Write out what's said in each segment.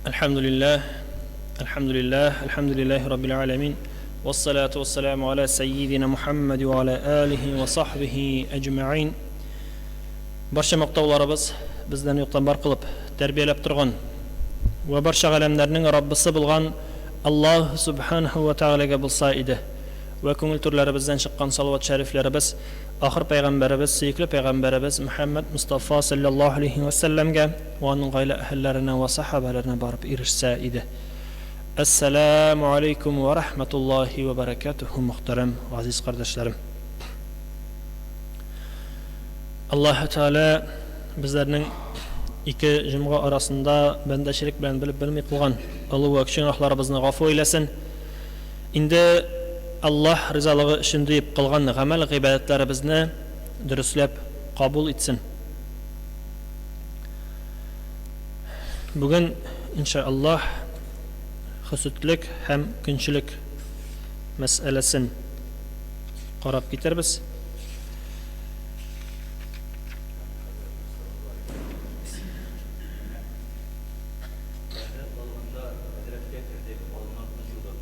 Әлхәмдүлилләһ, әлхәмдүлилләһ, әлхәмдүлилләһи раббил галәмин. Вассалату вассаламу аля сәййидина Мухаммад ва аля алихи ва сахбихи әҗмәгыйн. Барча мактауларыбыз бездән юктан бар кылып, тәрбияләп торган вә барча галәмнәрнең Раббысы булган Аллаһ субханаһу ва тәгаләгә булса иде. Вә күңел түрләребездән чыккан салават шәрифләребез ахыр пәйгамбәребез, сөекле пәйгамбәребез Мөхәммәд Мостафа салләллаһу алейһи вә сәлләмгә вә аның гаилә әһелләренә вә сахабәләренә барып ирешсә иде. Әссәләмү алейкум вә рахматуллаһи вә бәрәкәтүһү, мөхтәрәм газиз кардәшләрем. Аллаһы Тәгалә безләрнең ике җомга арасында бәндәчелек белән белеп белми кылган олы вә кече гөнаһларыбызны гафу әйләсен. Инде Аллаһ ризалыгы өчен диеп кылган гамәл-гыйбадәтләребезне дөресләп кабул итсен. Бүген, инша Аллаһ, хөсетлек һәм көнчелек мәсьәләсен карап китербез. Тәһарәт алганда бәдрәфкә кердек, алыннан җудык.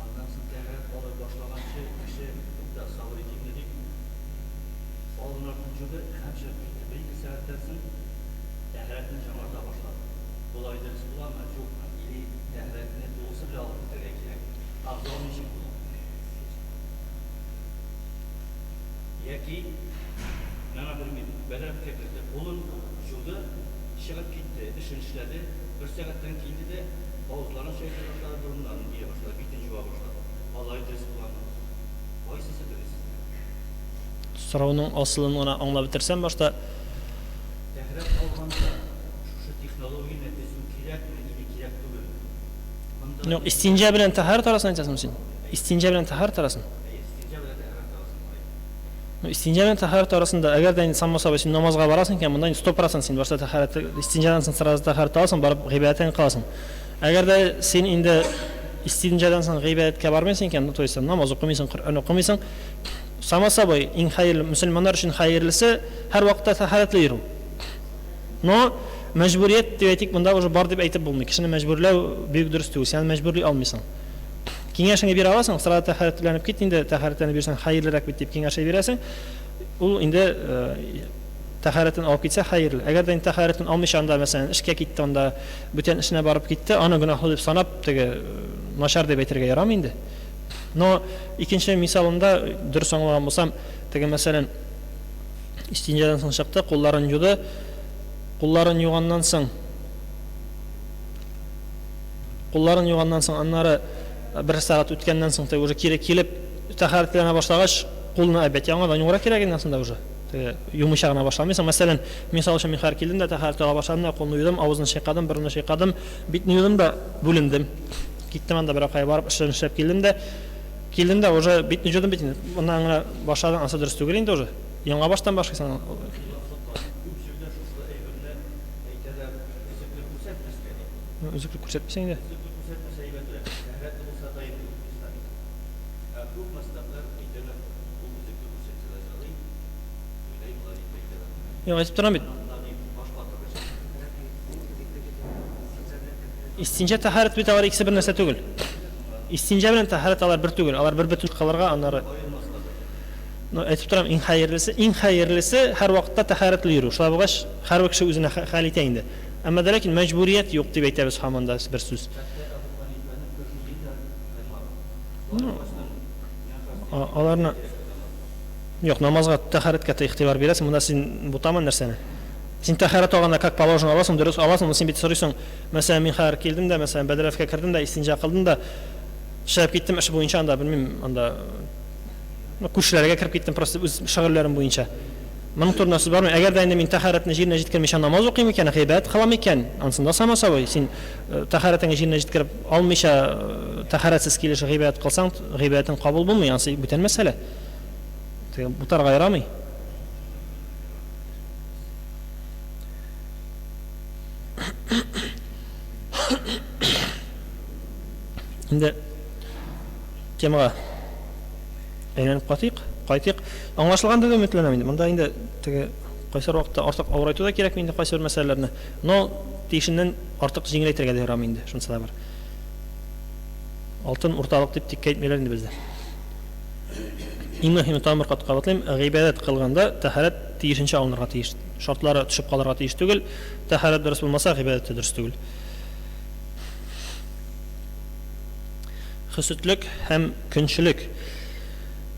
Аннан соң тәһарәт ала башлаганчы кеше, тукта, сабыр итимме дип, алыннан җуды һәм чыгып китте. Бер-ике сәгатьтән соң тәһарәтне яңарта башлады. Болай дөрес буламы, юкмы? Или тәһарәтне тулысы белән алып китәргә кирәк? Афзал ничек була? Яки, миңа белмим, бәдрәфкә керде, кулын җуды, Чыгып китте, эшен эшләде, бер сәгатьтән килде дә, авызларын чайкый башлады, борыннарын ия башлады, битен җуа башлады. Алай дөрес буламы? Кайсысы дөрес? Сорауның асылын гына аңлап бетерсәм башта. Тәһарәт алганда шушы технологияне төзү кирәкме или кирәк түгелме? Монда. Юк, истинҗа белән тәһарәт арасын әйтәсеңме син? Истинҗа белән тәһарәт арасын. Әйе, истинҗа белән тәһарәт арасын. Ну, истинҗа белән тәһарәт арасында, әгәр дә инде само собой син намазга барасың икән, монда инде 100% син башта тәһарәт, истинҗадан соң сразу тәһарәт аласың, барып гыйбадәтен кыласың. Әгәр дә син инде истинҗадан соң гыйбадәткә бармыйсың икән, ну, то есть намаз укымыйсың, Коръән укымыйсың, само собой, иң хәерле, мөселманнар өчен хәерлесе һәрвакытта тәһарәтле йөрү. Но мәҗбүрият дип әйтик, монда уже бар дип әйтеп булмый. Кешене мәҗбүрләү бик дөрес түгел. Син аны мәҗбүрли алмыйсың. Киңәшеңне бирә аласың, сразу тәһарәтләнеп кит инде, тәһарәтләнеп йөрсәң хәерлерәк бит дип киңәш бирәсең. Ул инде тәһарәтен алып китсә хәерле. Әгәр дә инде тәһарәтен алмыйча анда, мәсәлән, эшкә китте анда, бүтән эшенә барып китте, аны гөнаһлы дип санап, теге начар дип әйтергә ярамый инде. Но икенче мисалында дөрес аңлаган булсам, теге мәсәлән, истинҗадан соң чыкты, кулларын юды. Кулларын юганнан соң Кулларын юганнан соң, аннары бер сәгать үткәннән соң, теге уже кире килеп, тәһарәтләнә башлагач, кулны опять яңадан юырга кирәк инде ансында уже. Теге юмыйча гына башламыйсың. Мәсәлән, мисал өчен мин хәзер килдем дә тәһарәт ала башладым да, кулны юдым, авызны чайкадым, борынны чайкадым, битне юдым да, бүлендем. Киттем анда берәр кая барып, эшләрне эшләп килдем дә, килдем дә уже битне юдым бит инде. Моннан гына башладың, ансы дөрес түгел инде уже. Яңа баштан башлыйсың. Күп җирдә шушы әйберне әйтәләр, өзекне күрсәтмәскә дип. Ну, өзекне күрсәтмисең инде. Өзекне күрсәтмәсә әйбәтрәк. Тәһарәтле булса да инде ул представить. Ә күп мәзһәбләр әйтәләр, ул өзекне күрсәтсә дә ярый, уйлай болай дип әйтәләр. Юк, әйтеп торам бит. Анда дип баш катырыр өчен. Истинҗа, тәһарәт бит алар икесе бер нәрсә түгел. Истинҗа белән тәһарәт алар бер түгел, алар бер бөтен кылырга аннары. Аермаска да. Ну, әйтеп торам, иң хәерлесе, иң хәерлесе һәрвакытта тәһарәтле йөрү. Шулай булгач, һәрбер кеше үзенә хәл итә инде. Әмма дә ләкин мәҗбүрият юк дип әйтәбез һаман да бер сүз. Хәтта Әбү Хәнифәнең фикъһи дә хилаф. Ну, аларны Юк, намазга, тәһарәткә тә игътибар бирәсең, монда син бутама нәрсәне. Син тәһарәт алганда как положено аласың, дөрес аласың, но син бит сорыйсың, мәсәлән, мин хәзер килдем дә, мәсәлән, бәдрәфкә кердем дә, истинҗа кылдым да, чыгып киттем эш буенча анда, белмим, анда ну, күршеләргә кереп киттем просто үз шөгыльләрем буенча. Моның турында сүз бармый. Әгәр дә инде мин тәһарәтне җиренә җиткермичә намаз укыйм икән, гыйбадәт кылам икән, ансында само собой, син тәһарәтеңне җиренә җиткереп алмыйча тәһарәтсез килеш гыйбадәт кылсаң, гыйбадәтең кабул булмый, ансы бүтән мәсьәлә. Теге бутарга ярамый. Инде темага әйләнеп кайтыйк, кайтыйк. Аңлашылган дип өметләнәм инде. Монда инде теге Кайсы вакытта артык авырайту да кирәкми инде кайсы бер мәсьәләләрне. Но тиешеннән артык җиңеләйтергә дә ярамый инде, шунысы да бар. Алтын урталык дип тиккә әйтмиләр инде бездә. Иң мөһиме тагын бер кат кабатлыйм, гыйбадәт кылганда тәһарәт тиешенчә алынырга тиеш. Шартлары төшеп калырга тиеш түгел. Тәһарәт дөрес булмаса, гыйбадәт тә дөрес түгел. Хөсетлек һәм көнчелек.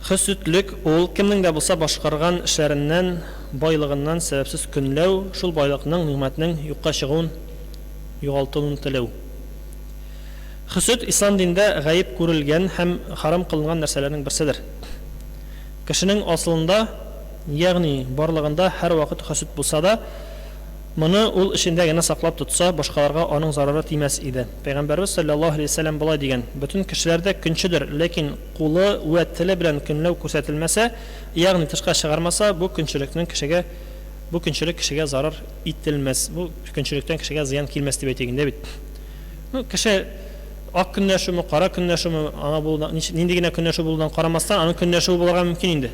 Хөсетлек ул кемнең дә булса башкарган эшләреннән, байлыгыннан сәбәпсез көнләү, шул байлыкның, нигъмәтнең юкка чыгуын, югалтылуын теләү. Хөсет ислам динендә гаеп күрелгән һәм харам кылынган нәрсәләрнең берседер. Кешенең асылында, ягъни барлыгында һәрвакыт хөсет булса да, моны ул эчендә генә саклап тотса, башкаларга аның зарары тимәс иде. Пәйгамбәребез салләллаһу галәйһи ва сәлләм болай дигән, Бөтен кешеләр дә көнчедер, ләкин кулы вә теле белән көнләү күрсәтелмәсә, ягъни тышка чыгармаса, бу көнчелекнең кешегә бу көнчелек кешегә зарар ителмәс, бу көнчелектән кешегә зыян килмәс дип әйтик инде бит. Ну, кеше ак көнләшүме, кара көнләшүме, аңа бу нинди генә көнләшү булудан карамастан, аның көнләшүе булырга мөмкин инде.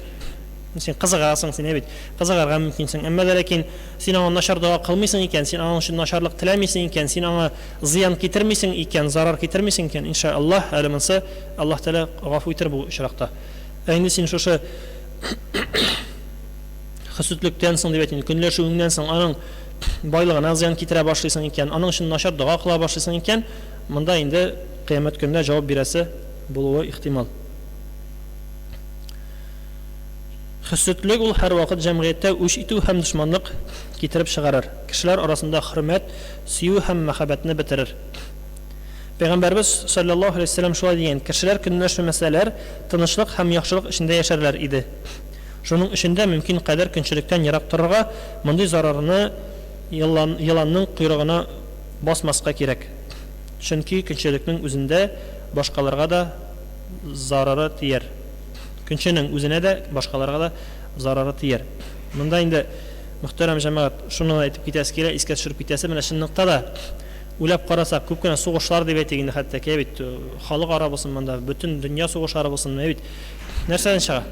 Син кызыгасың, син бит кызыгарга мөмкинсең. Әмма дә ләкин син аңа начар дога кылмыйсың икән, син аның өчен начарлык теләмисең икән, син аңа зыян китермисең икән, зарар китермисең икән, иншаАллаһ, әле монсы Аллаһ Тәгалә гафу итер бу очракта. Ә инде син шушы хөсетлектән соң дип әйтим, көнләшүеңнән соң аның байлыгына зыян китерә башлыйсың икән, аның өчен начар дога кыла башлыйсың икән, монда инде кыямәт көнендә җавап бирәсе булуы ихтимал. Хөсетлек ул һәрвакыт җәмгыятьтә үч итү һәм дошманлык китереп чыгарыр, кешеләр арасында хөрмәт, сөю һәм мәхәббәтне бетерер. Пәйгамбәребез салләллаһу галәйһи ва сәлләм шулай дигән, Кешеләр көнләшмәсәләр, тынычлык һәм яхшылык эчендә яшәрләр иде. Шуның өчен дә мөмкин кадәр көнчелектән ерак торырга, мондый зарарны елан, еланның койрыгына басмаска кирәк. Чөнки көнчелекнең үзендә башкаларга да зарары тияр. Көнченең үзенә дә, башкаларга да зарары тияр. Монда инде, мөхтәрәм җәмәгать, шуны да әйтеп китәсе килә, искә төшереп китәсе, менә чынлыкта да уйлап карасак, күп кенә сугышлар дип әйтик инде хәтта, кә бит, халыкара булсын монда, бөтен дөнья сугышлары булсын, менә бит нәрсәдән чыга?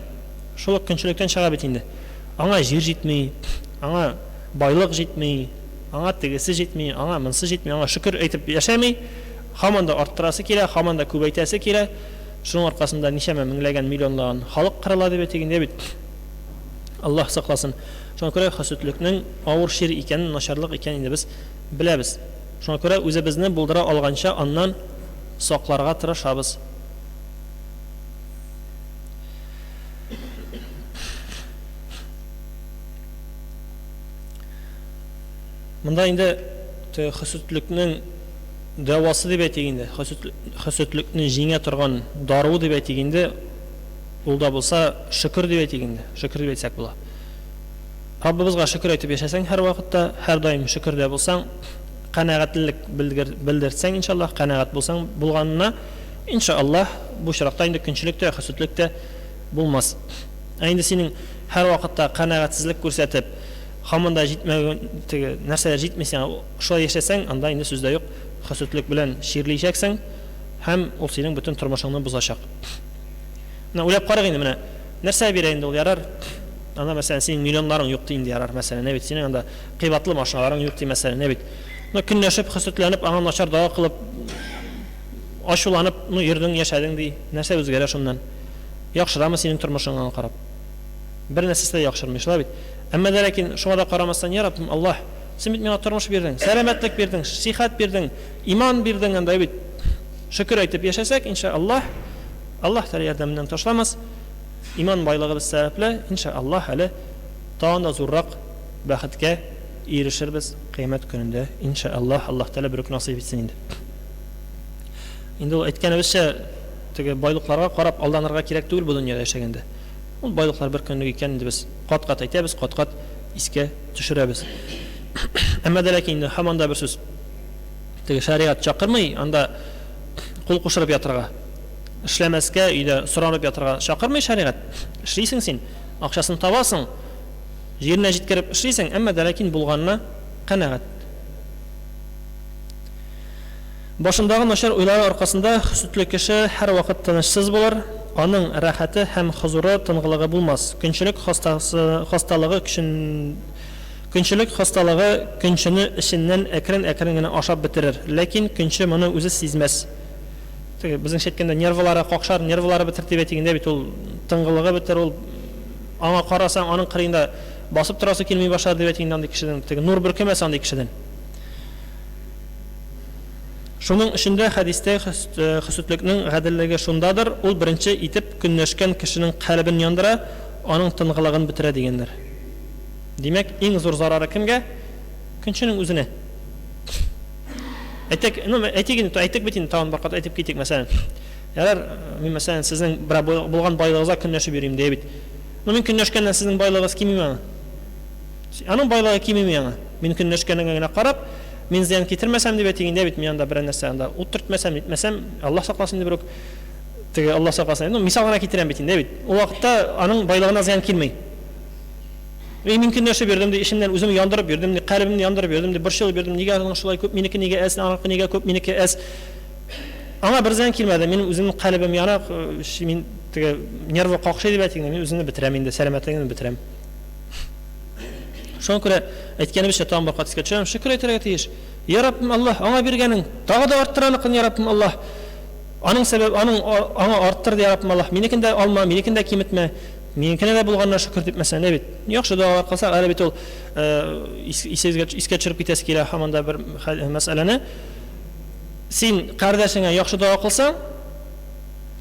Шул ук көнчелектән чыга бит инде. Аңа җир җитми, аңа байлык җитми, аңа тегесе җитми, аңа монсы җитми, аңа шөкер әйтеп яшәми, һаман да арттырасы килә, һаман да күбәйтәсе килә. Шуның аркасында ничәмә меңләгән, миллионлаган халык кырыла дип әйтик инде бит. Аллаһ сакласын. Шуңа күрә хөсетлекнең авыр чир икәнен, начарлык икәнен инде без беләбез. Шуңа күрә үзебезне булдыра алганча аннан сакларга тырышабыз. Монда инде хөсетлекнең дәвасы дип әйтик инде, хөсетлекне җиңә торган дару дип әйтик инде, ул да булса шөкер дип әйтик инде, шөкер дип әйтсәк була. Раббыбызга шөкер әйтеп яшәсәң һәрвакытта, һәрдаим шөкердә булсаң, канәгатьлелек белдерсәң, иншаллаһ, канәгать булсаң булганына, ИншаАллаһ, бу очракта инде көнчелек тә, хөсетлек тә булмас. Ә инде синең һәрвакытта канәгатьсезлек күрсәтеп, һаман да җитмәвен, теге нәрсәләр җитми сиңа, шулай яшәсәң, анда инде сүз дә юк, хөсетлек белән чирлиячәксең һәм ул синең бөтен тормышыңны бозачак. Менә уйлап карыйк инде, менә нәрсә бирә инде ул, ярар, анда, мәсәлән, синең миллионнарың юк ди инде, ярар, мәсәлән, ә бит синең анда кыйбатлы машиналарың юк ди, мәсәлән, ә бит. Ну, көнләшеп, хөсетләнеп, аңа начар дога кылып, Ачуланып, ну, йөрдең, яшәдең, ди. Нәрсә үзгәрә шуннан? Яхшырамы синең тормышың аңа карап? Бер нәрсәсе дә яхшырмый, шулай бит? Әмма дә ләкин шуңа да карамастан, йа Раббым, Аллаһ, син бит миңа тормыш бирдең, сәламәтлек бирдең, сихәт бирдең, иман бирдең анда бит. Шөкер әйтеп яшәсәк, инша Аллаһ, Аллаһ Тәгалә ярдәменнән ташламас. Иман байлыгыбыз сәбәпле, инша Аллаһ, әле тагын да зуррак бәхеткә ирешербез кыямәт көнендә, инша Аллаһ, Аллаһ Тәгалә берүк насыйп итсен инде. Инде ул әйткәнебезчә, теге байлыкларга карап алданырга кирәк түгел бу дөньяда яшәгәндә. Ул байлыклар бер көнлек икән инде без кат-кат әйтәбез, кат-кат искә төшерәбез. Әмма дә ләкин инде һаман да бер сүз. Теге шәригать чакырмый анда кул кушырып ятырга. Эшләмәскә, өйдә соранып ятырга чакырмый шәригать. Эшлисең син, акчасын табасың, җиренә җиткереп эшлисең, әмма дә ләкин булганына канәгать. Башындагы начар уйлары аркасында хөсетле кеше һәрвакыт тынычсыз булыр, аның рәхәте һәм хозуры, тынгылыгы булмас. Көнчелек хастасы, хасталыгы көчен. Көнчелек хасталыгы көнчене эченнән әкрен-әкрен генә ашап бетерер. Ләкин көнче моны үзе сизмәс. Теге безнеңчә әйткәндә нервылары какшар, нервылары бетер дип әйтик инде бит ул тынгылыгы бетер, ул аңа карасаң, аның кырыенда басып торасы килми башлар дип әйтик инде андый кешедән. Теге нур бөркемәс андый кешедән. Шуның өчен дә хәдистә хөсетлекнең гаделлеге шундадыр, ул беренче итеп көнләшкән кешенең калебен яндыра, аның тынгылыгын бетерә дигәннәр. Димәк, иң зур зарары кемгә? Көнченең үзенә. Әйтик, ну, әйтик инде, әйтик бит инде, тагын бер кат әйтеп китик, мәсәлән. Ярар, мин мәсәлән, сезнең берәр булган байлыгыгызга көнләшеп йөрим, ди бит. Ну, мин көнләшкәннән сезнең байлыгыгыз кимиме аңа? Аның байлыгы кимеми аңа. Мин көнләшкәнеңә генә карап, мин зыян китермәсәм дип әйтик инде, бит мин анда берәр нәрсә анда ут төртмәсәм, нитмәсәм, Аллаһ сакласын инде берүк. Теге Аллаһ сакласын. Ну, мисал гына китерәм бит инде, бит. Ул вакытта аның байлыгына зыян килми. Мин мин көнләшеп йөрдем ди, эчемнән үзем яндырып йөрдем ди, калебемне яндырып йөрдем ди, борчылып йөрдем, нигә аның шулай күп, минеке нигә әз, аныкы нигә күп, минеке әз. Аңа бер зыян килмәде, минем үземнең калебем яна, мин теге нервы какшый дип әйтик инде, мин үземне бетерәм инде, сәламәтлегемне бетерәм. Шуңа күрә әйткәнебезчә тагын бер кат искә төшерәм, шөкер әйтергә тиеш. Я Раббым Аллаһ, аңа биргәнең тагы да арттыр аныкын, я Раббым Аллаһ. Аның сәбәп, аның аңа арттыр, я Раббым Аллаһ. Минекен дә алма, минекен дә киметмә. Минекенә дә булганына шөкер дип мәсәлән, бит. Яхшы догалар кылсак, әле бит ул исегезгә искә төшереп китәсе килә һаман да бер мәсьәләне. Син кардәшеңә яхшы дога кылсаң,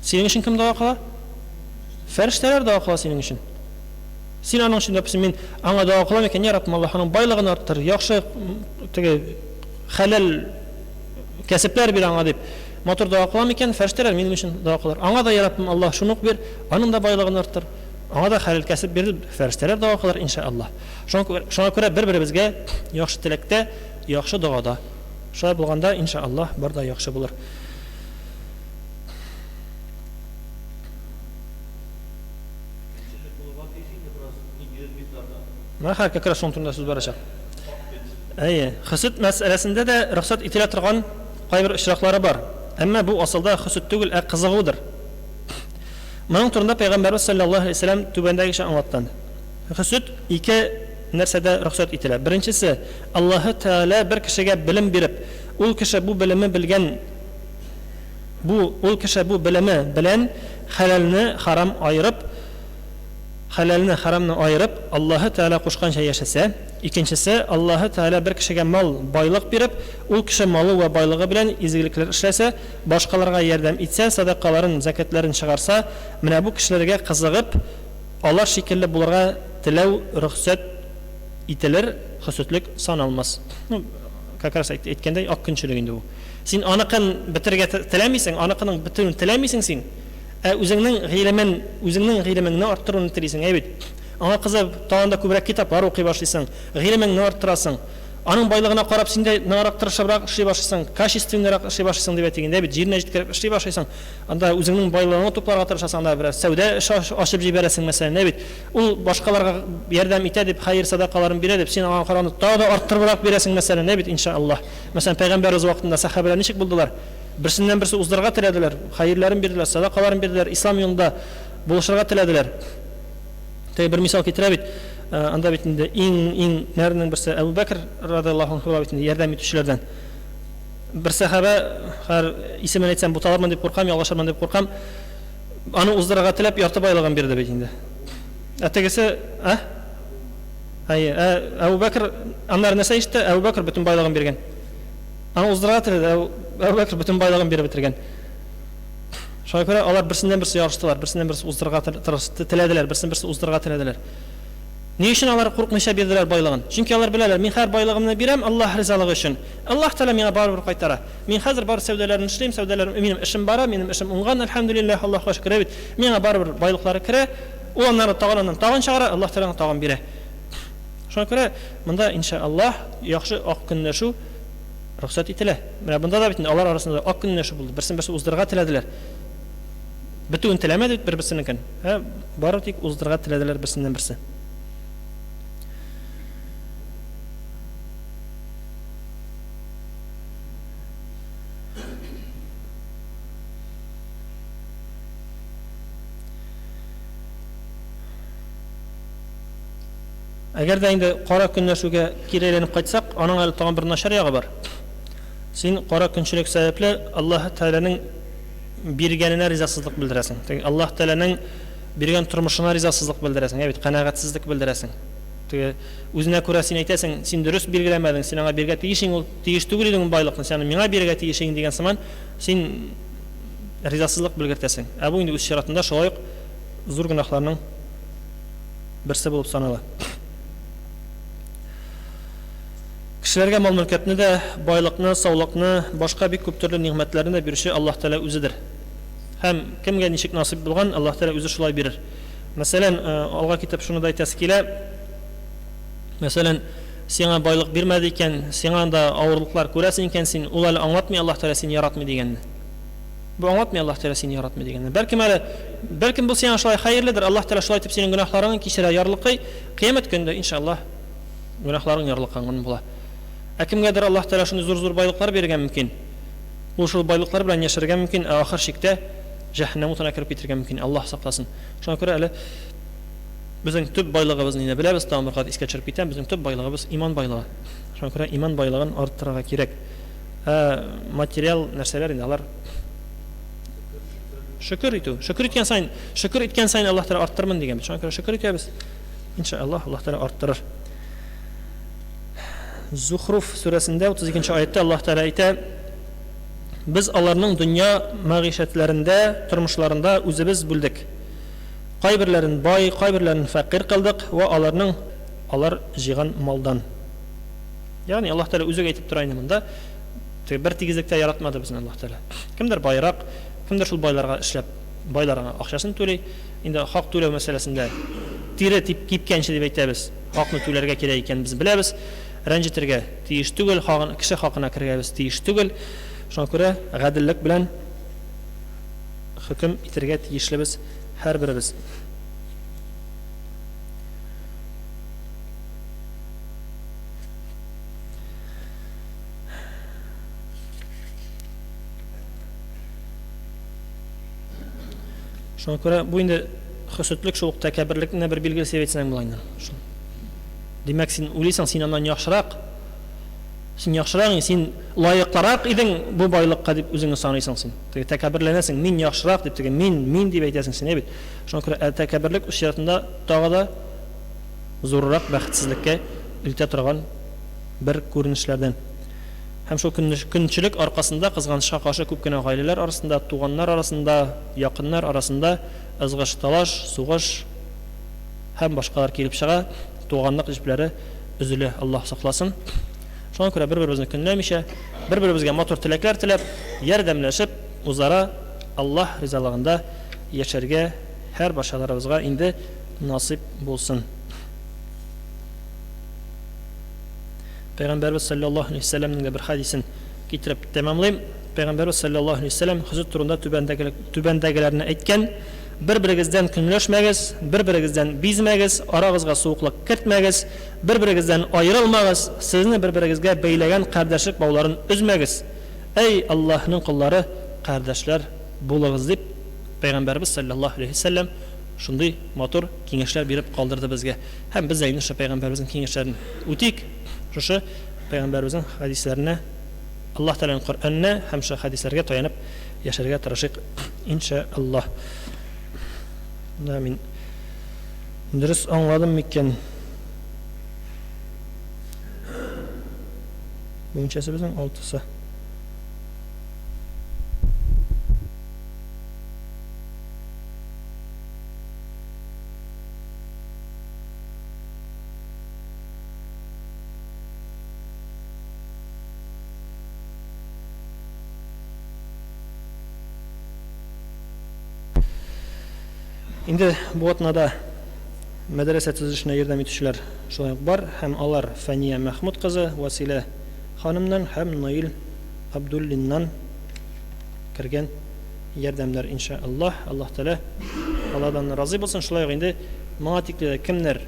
синең өчен кем дога кыла? Фәрештәләр дога кыла синең өчен. Син аның өчен, допустим, мин аңа дога кылам икән, я Раббым, Аллаһ аның байлыгын арттыр, яхшы теге хәләл кәсепләр бир аңа дип, матур дога кылам икән, фәрештәләр минем өчен дога кылар. Аңа да, я Раббым, Аллаһ шуны ук бир, аның да байлыгын арттыр. Аңа да хәләл кәсеп бир дип, фәрештәләр дога кылар, иншаАллаһ. Шуңа күрә бер-беребезгә яхшы теләктә, яхшы догада. Шулай булганда, иншаАллаһ, бар да яхшы булыр. Көнчеллек булырга тиеш инде бераз ниндидер микъдарда. Менә хәзер как раз шуның турында сүз барачак. Әйе, хөсет мәсьәләсендә дә рөхсәт ителә торган кайбер очраклары бар. Әмма бу асылда хөсет түгел, ә кызыгудыр. Моның турында Пәйгамбәрбез салләллаһу алейһи ва сәлләм түбәндәгечә аңлаткан. Хөсет ике нәрсәдә рөхсәт ителә. Беренчесе, Аллаһы Тәгалә бер кешегә белем биреп, ул кеше бу белеме белгән Бу, ул кеше бу белеме белән хәләлне харам аерып, хәләлне харамны аерып, Аллаһы Тәгалә кушканча яшәсә, икенчесе, Аллаһы Тәгалә бер кешегә мал, байлык биреп, ул кеше малы вә байлыгы белән изгелекләр эшләсә, башкаларга ярдәм итсә, сәдакаларын, зәкятләрен чыгарса, менә бу кешеләргә кызыгып, алар шикелле булырга теләү рөхсәт ителер, хөсетлек саналмас. Ну, как раз әйткәндәй, ак көнчелек инде бу. Син аныкын бетерергә теләмисең, аныкының бетүен теләмисең син, ә үзеңнең гыйлемен, үзеңнең гыйлемеңне арттыруны телисең, әй бит. Аңа кызып, тагын да күбрәк китаплар укый башлыйсың, гыйлемеңне арттырасың. Аның байлыгына карап, син дә ныграк тырышыбрак эшли башлыйсың, качественныйрак эшли башлыйсың дип әйтик инде, әй бит, җиренә җиткереп эшли башлыйсың. Анда үзеңнең байлыгыңны тупларга тырышасың, анда бераз сәүдә эше ачып җибәрәсең, мәсәлән, әй бит. Ул башкаларга ярдәм итә дип, хәер-сәдакаларын бирә дип, син аңа караганда тагы да арттырыбрак бирәсең, мәсәлән, әй бит, иншаАллаһ. Мәсәлән, пәйгамбәребез вакытында сәхабәләр ничек булдылар? Берсеннән-берсе уздырырга теләделәр, хәерләрен бирделәр, сәдакаларын бирделәр, ислам юлында булышырга теләделәр. Теге бер мисал китерә бит, анда бит инде иң-иң нәрнең берсе Әбу Бәкр радияллаһу анһу була бит инде ярдәм итүчеләрдән. Бер сәхабә, хәер, исемен әйтсәм буталырмын дип куркам, ялгышырмын дип куркам, аны уздырырга теләп ярты байлыгын бирде бит инде. Ә тегесе, ә? Әйе, ә Әбу Бәкер аннары нәрсә ишетте? Әбу Бәкер бөтен байлыгын биргән. Аны уздырырга теләде, Әбу Бәкер бөтен байлыгын биреп бетергән. Шуңа күрә алар берсеннән берсе ярыштылар, берсеннән берсе уздырырга теләделәр, берсен берсе уздырырга теләделәр. Ни өчен алар куркмыйча бирделәр байлыгын? Чөнки алар беләләр, мин хәзер байлыгымны бирәм Аллаһ ризалыгы өчен. Аллаһ Тәгалә миңа барыбер кайтара. Мин хәзер бар сәүдәләрне эшлим, сәүдәләрем, минем эшем бара, минем эшем уңган, әлхәмдүлилләһ, Аллаһка шөкер, бит. Миңа барыбер байлыклары керә. Ул аннары тагын аннан тагын чыгара, Аллаһ Тәгалә аңа тагын бирә. Шуңа күрә монда, иншаАллаһ, яхшы ак көнләшү рөхсәт ителә. Менә монда да бит инде алар арасында да ак көнләшү булды. Берсен-берсе уздырырга теләделәр. Бетүен теләмәде бит бер-берсенекен. Ә бары тик уздырырга теләделәр берсеннән-берсе. Әгәр дә инде кара көнләшүгә кире әйләнеп кайтсак, аның әле тагын бер начар ягы бар. Син кара көнчелек сәбәпле Аллаһы Тәгаләнең биргәненә ризасызлык белдерәсең. Теге Аллаһ Тәгаләнең биргән тормышына ризасызлык белдерәсең, ә бит канәгатьсезлек белдерәсең. Теге үзенә күрә син әйтәсең, син дөрес билгеләмәдең, син аңа бирергә тиеш ул тиеш түгел идең ул байлыкны, син аны миңа бирергә тиеш идең дигән сыман, син ризасызлык белгертәсең. Ә бу инде үз чиратында шулай ук зур гөнаһларның берсе булып санала. Кешеләргә мал-мөлкәтне дә, байлыкны, саулыкны, башка бик күп төрле нигъмәтләрне дә бирүче Аллаһ Тәгалә үзедер. Һәм кемгә ничек насыйп булган, Аллаһ Тәгалә үзе шулай бирер. Мәсәлән, алга китеп шуны да әйтәсе килә. Мәсәлән, сиңа байлык бирмәде икән, сиңа анда авырлыклар күрәсең икән син, ул әле аңлатмый Аллаһ Тәгалә сине яратмый дигәнне. Бу аңлатмый Аллаһ Тәгалә сине яратмый дигәнне. Бәлкем әле, бәлкем бу сиңа шулай хәерледер, Аллаһ Тәгалә шулай итеп синең гөнаһларыңны кичерә, ярлыкый. Кыямәт көнендә, иншаллаһ, гөнаһларың ярлыканган була. Ә кемгәдер Аллаһ Тәгалә шундый зур-зур байлыклар бирергә мөмкин. Ул шул байлыклар белән яшәргә мөмкин, ә ахыр чиктә җәһәннәм утына кереп китергә мөмкин. Аллаһ сакласын. Шуңа күрә әле безнең төп байлыгыбыз нидә беләбез, тагын бер кат искә төшереп китәм, безнең төп байлыгыбыз иман байлыгы. Шуңа күрә иман байлыгын арттырырга кирәк. Ә материал нәрсәләр инде алар шөкер итү. Шөкер иткән саен, шөкер иткән саен Аллаһ Тәгалә арттырмын дигән бит. Шуңа күрә шөкер итәбез. Иншаллаһ, Аллаһ Тәгалә арттырыр. Зухруф сүрәсендә 32 нче аятта Аллаһ Тәгалә әйтә: Без аларның дөнья мәгыйшәтләрендә, тормышларында үзебез бүлдек. Кайберләрен бай, кайберләрен фәкыйрь кылдык вә аларның алар җыйган малдан. Ягъни Аллаһ Тәгалә үзе үк әйтеп тора инде монда, теге бер тигезлектә яратмады безне Аллаһ Тәгалә. Кемдер байрак, кемдер шул байларга эшләп, байлар аңа акчасын түли. Инде хак түләү мәсьәләсендә тире дип кипкәнче дип әйтәбез. Хакны түләргә кирәк икәнен без беләбез. Рәнҗетергә тиеш түгел, хагын, кеше хакына керергә без тиеш түгел. Шуңа күрә гаделлек белән хөкем итергә тиешлебез һәрберебез. Шуңа күрә бу инде хөсетлек шул ук тәкәбберлекнең дә бер билгесе дип әйтсәң була инде. Шул. Димәк, син уйлыйсың, син аннан яхшырак. Син яхшырак, син лаеклырак идең бу байлыкка дип үзеңне саныйсың син. Теге тәкәбберләнәсең, мин яхшырак дип теге мин, мин дип әйтәсең син, әйбит. Шуңа күрә ә тәкәбберлек үз чиратында тагы да зуррак бәхетсезлеккә илтә торган бер күренешләрдән. Һәм шул көнчелек аркасында, кызганычка каршы, күп кенә гаиләләр арасында, туганнар арасында, якыннар арасында ызгыш-талаш, сугыш һәм башкалар килеп чыга, туганлык җепләре өзелә, Аллаһ сакласын. Шуңа күрә бер-беребезне көнләмичә, бер-беребезгә матур теләкләр теләп, ярдәмләшеп, үзара Аллаһ ризалыгында яшәргә һәрбарчаларыбызга инде насыйп булсын. Пәйгамбәрбез салләллаһу алейһи вәсәлләмнең дә бер хәдисен китереп тәмамлыйм. Пәйгамбәрбез салләллаһу алейһи вәсәлләм хөзет турында түбәндәгеләрне әйткән, Бер-берегездән көнләшмәгез, бер-берегездән бизмәгез, арагызга суыклык кертмәгез, бер-берегездән аерылмагыз, сезне бер-берегезгә бәйләгән кардәшлек бауларын өзмәгез. Әй, Аллаһның коллары, кардәшләр булыгыз, дип, Пәйгамбәребез салләллаһу алейһи вәсәлләм шундый матур киңәшләр биреп калдырды безгә. Һәм без дә инде шушы пәйгамбәребезнең киңәшләрен үтик, шушы пәйгамбәребезнең хәдисләренә, Аллаһ Тәгаләнең Коръәненә һәм шушы хәдисләргә таянып яшәргә тырышыйк, иншәАллаһ. Да, мин дөрес аңладым микән? Бу ничәсе безнең? Алтысы. Инде бу атнада мәдрәсә төзелешенә ярдәм итүчеләр шулай ук бар һәм алар Фәния Мәхмүт кызы, Вәсилә ханымнан һәм Наил Абдуллиннан кергән ярдәмнәр, инша Аллаһ, Аллаһ Тәгалә алардан разый булсын. Шулай ук инде моңа тикле дә кемнәр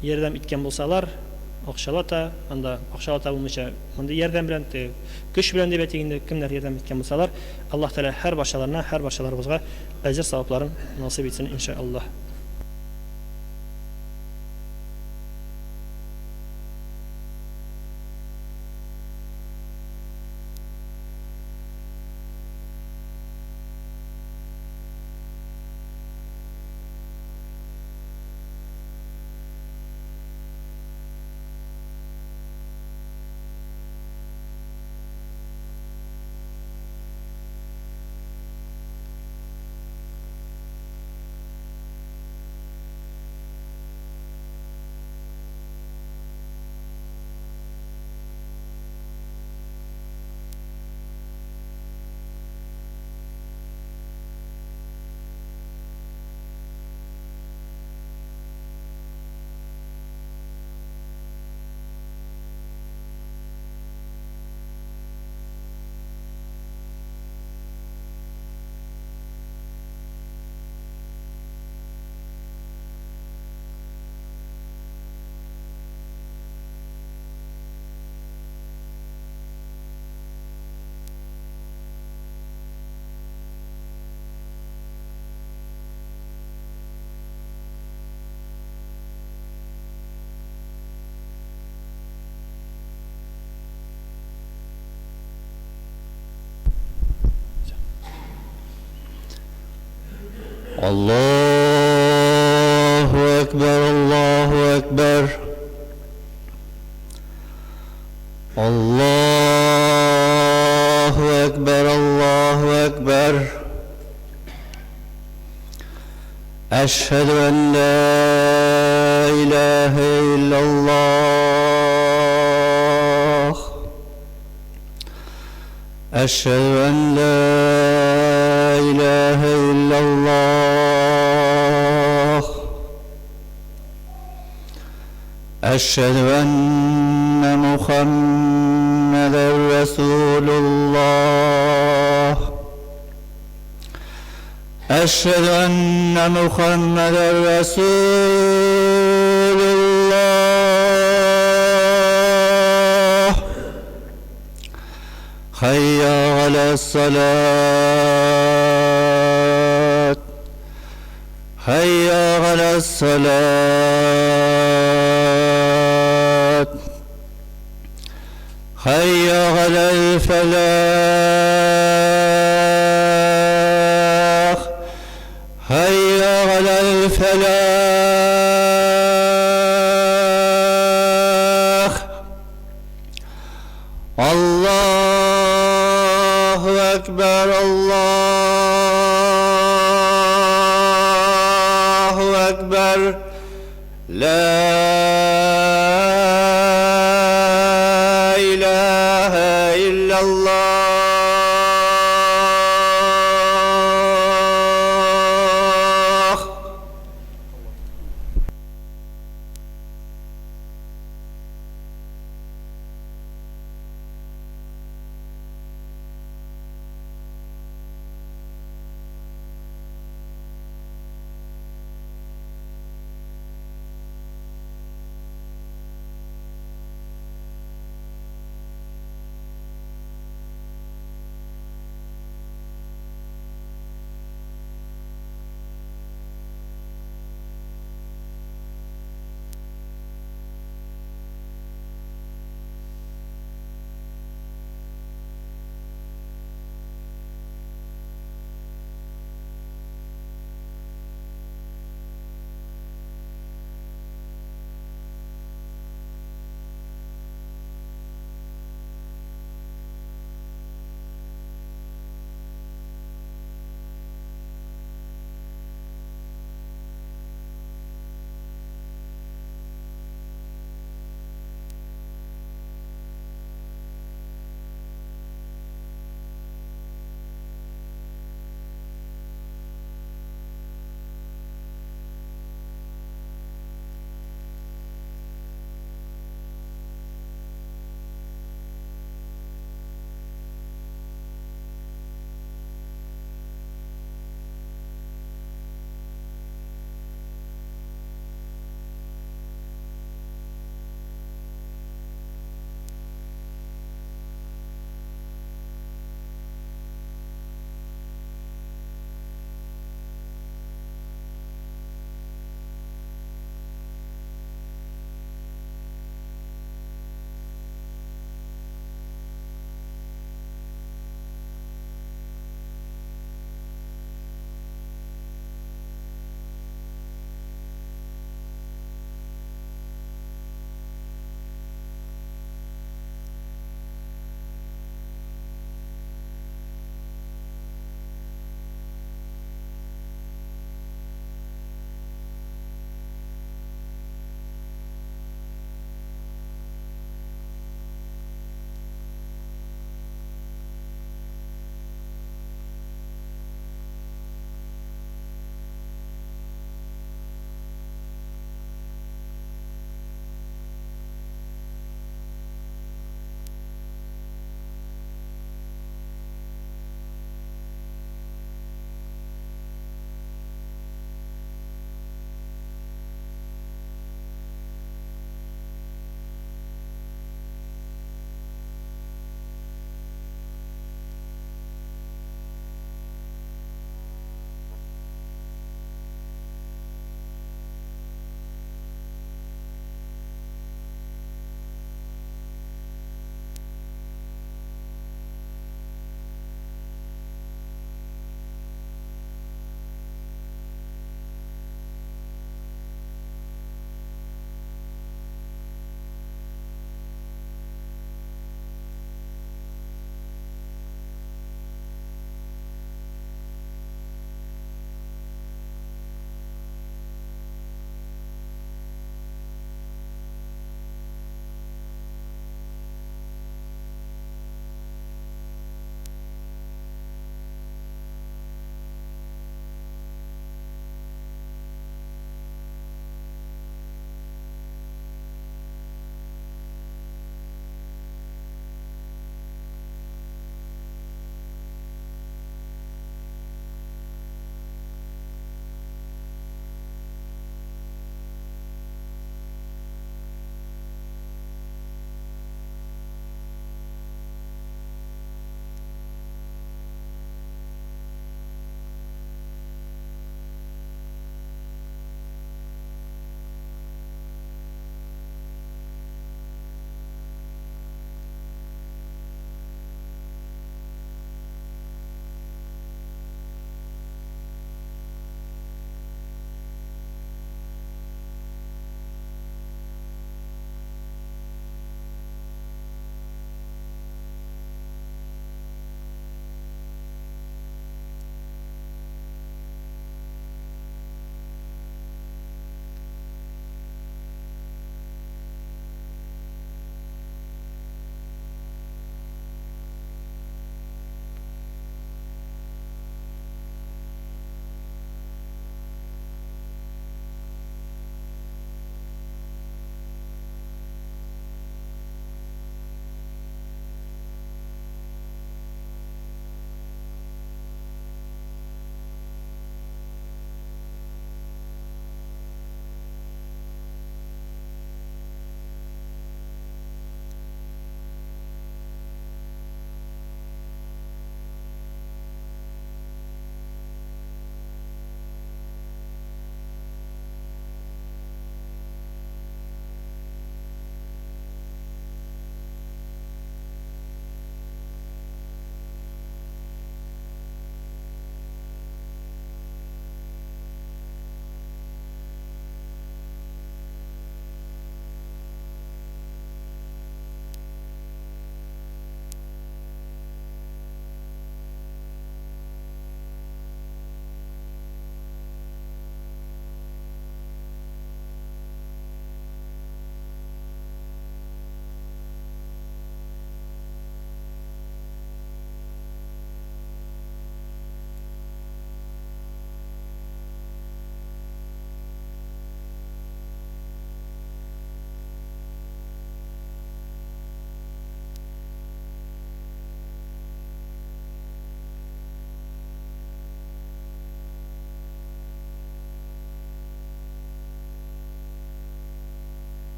ярдәм иткән булсалар, акчалата, анда акчалата булмыйча, мондый ярдәм белән, теге көч белән дип әйтик инде, кемнәр ярдәм иткән булсалар, Аллаһ Тәгалә һәр барчаларына, һәр барчаларыбызга әҗер-савапларын насыйп итсен, инша Аллаһ. Аллаһу әкбәр, Аллаһу әкбәр. Аллаһу әкбәр, Аллаһу әкбәр. Әшһәду ән ла илаһа иллаллаһ. Әшһәду ән ла илаһа иллаллаһ. Әшһәду әннә Мухаммәдәр Расулуллаһ. Әшһәду әннә Мухаммәдәр Расулуллаһ. Хәйя галәс-салат. Хәйя галәс-салат. Хәйя галәл-фәлах. Хәйя галәл-фәлах. Аллаһу әкбәр, Аллаһу әкбәр. Ла илаһа иллаллаһ.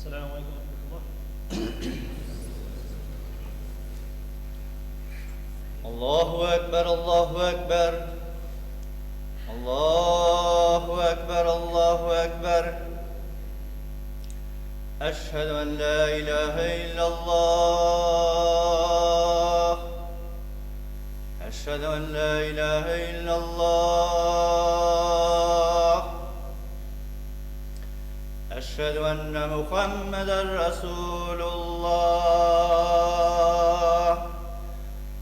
Ассаламу алейкум ва рахматуллах. Аллаһу әкбәр, Аллаһу әкбәр. Аллаһу әкбәр, Аллаһу әкбәр. Әшһәду ан ла илаһа иллаллаһ. Әшһәду ан ла илаһа иллаллаһ. Әшһәду анна Мухаммадан Расулуллаһ.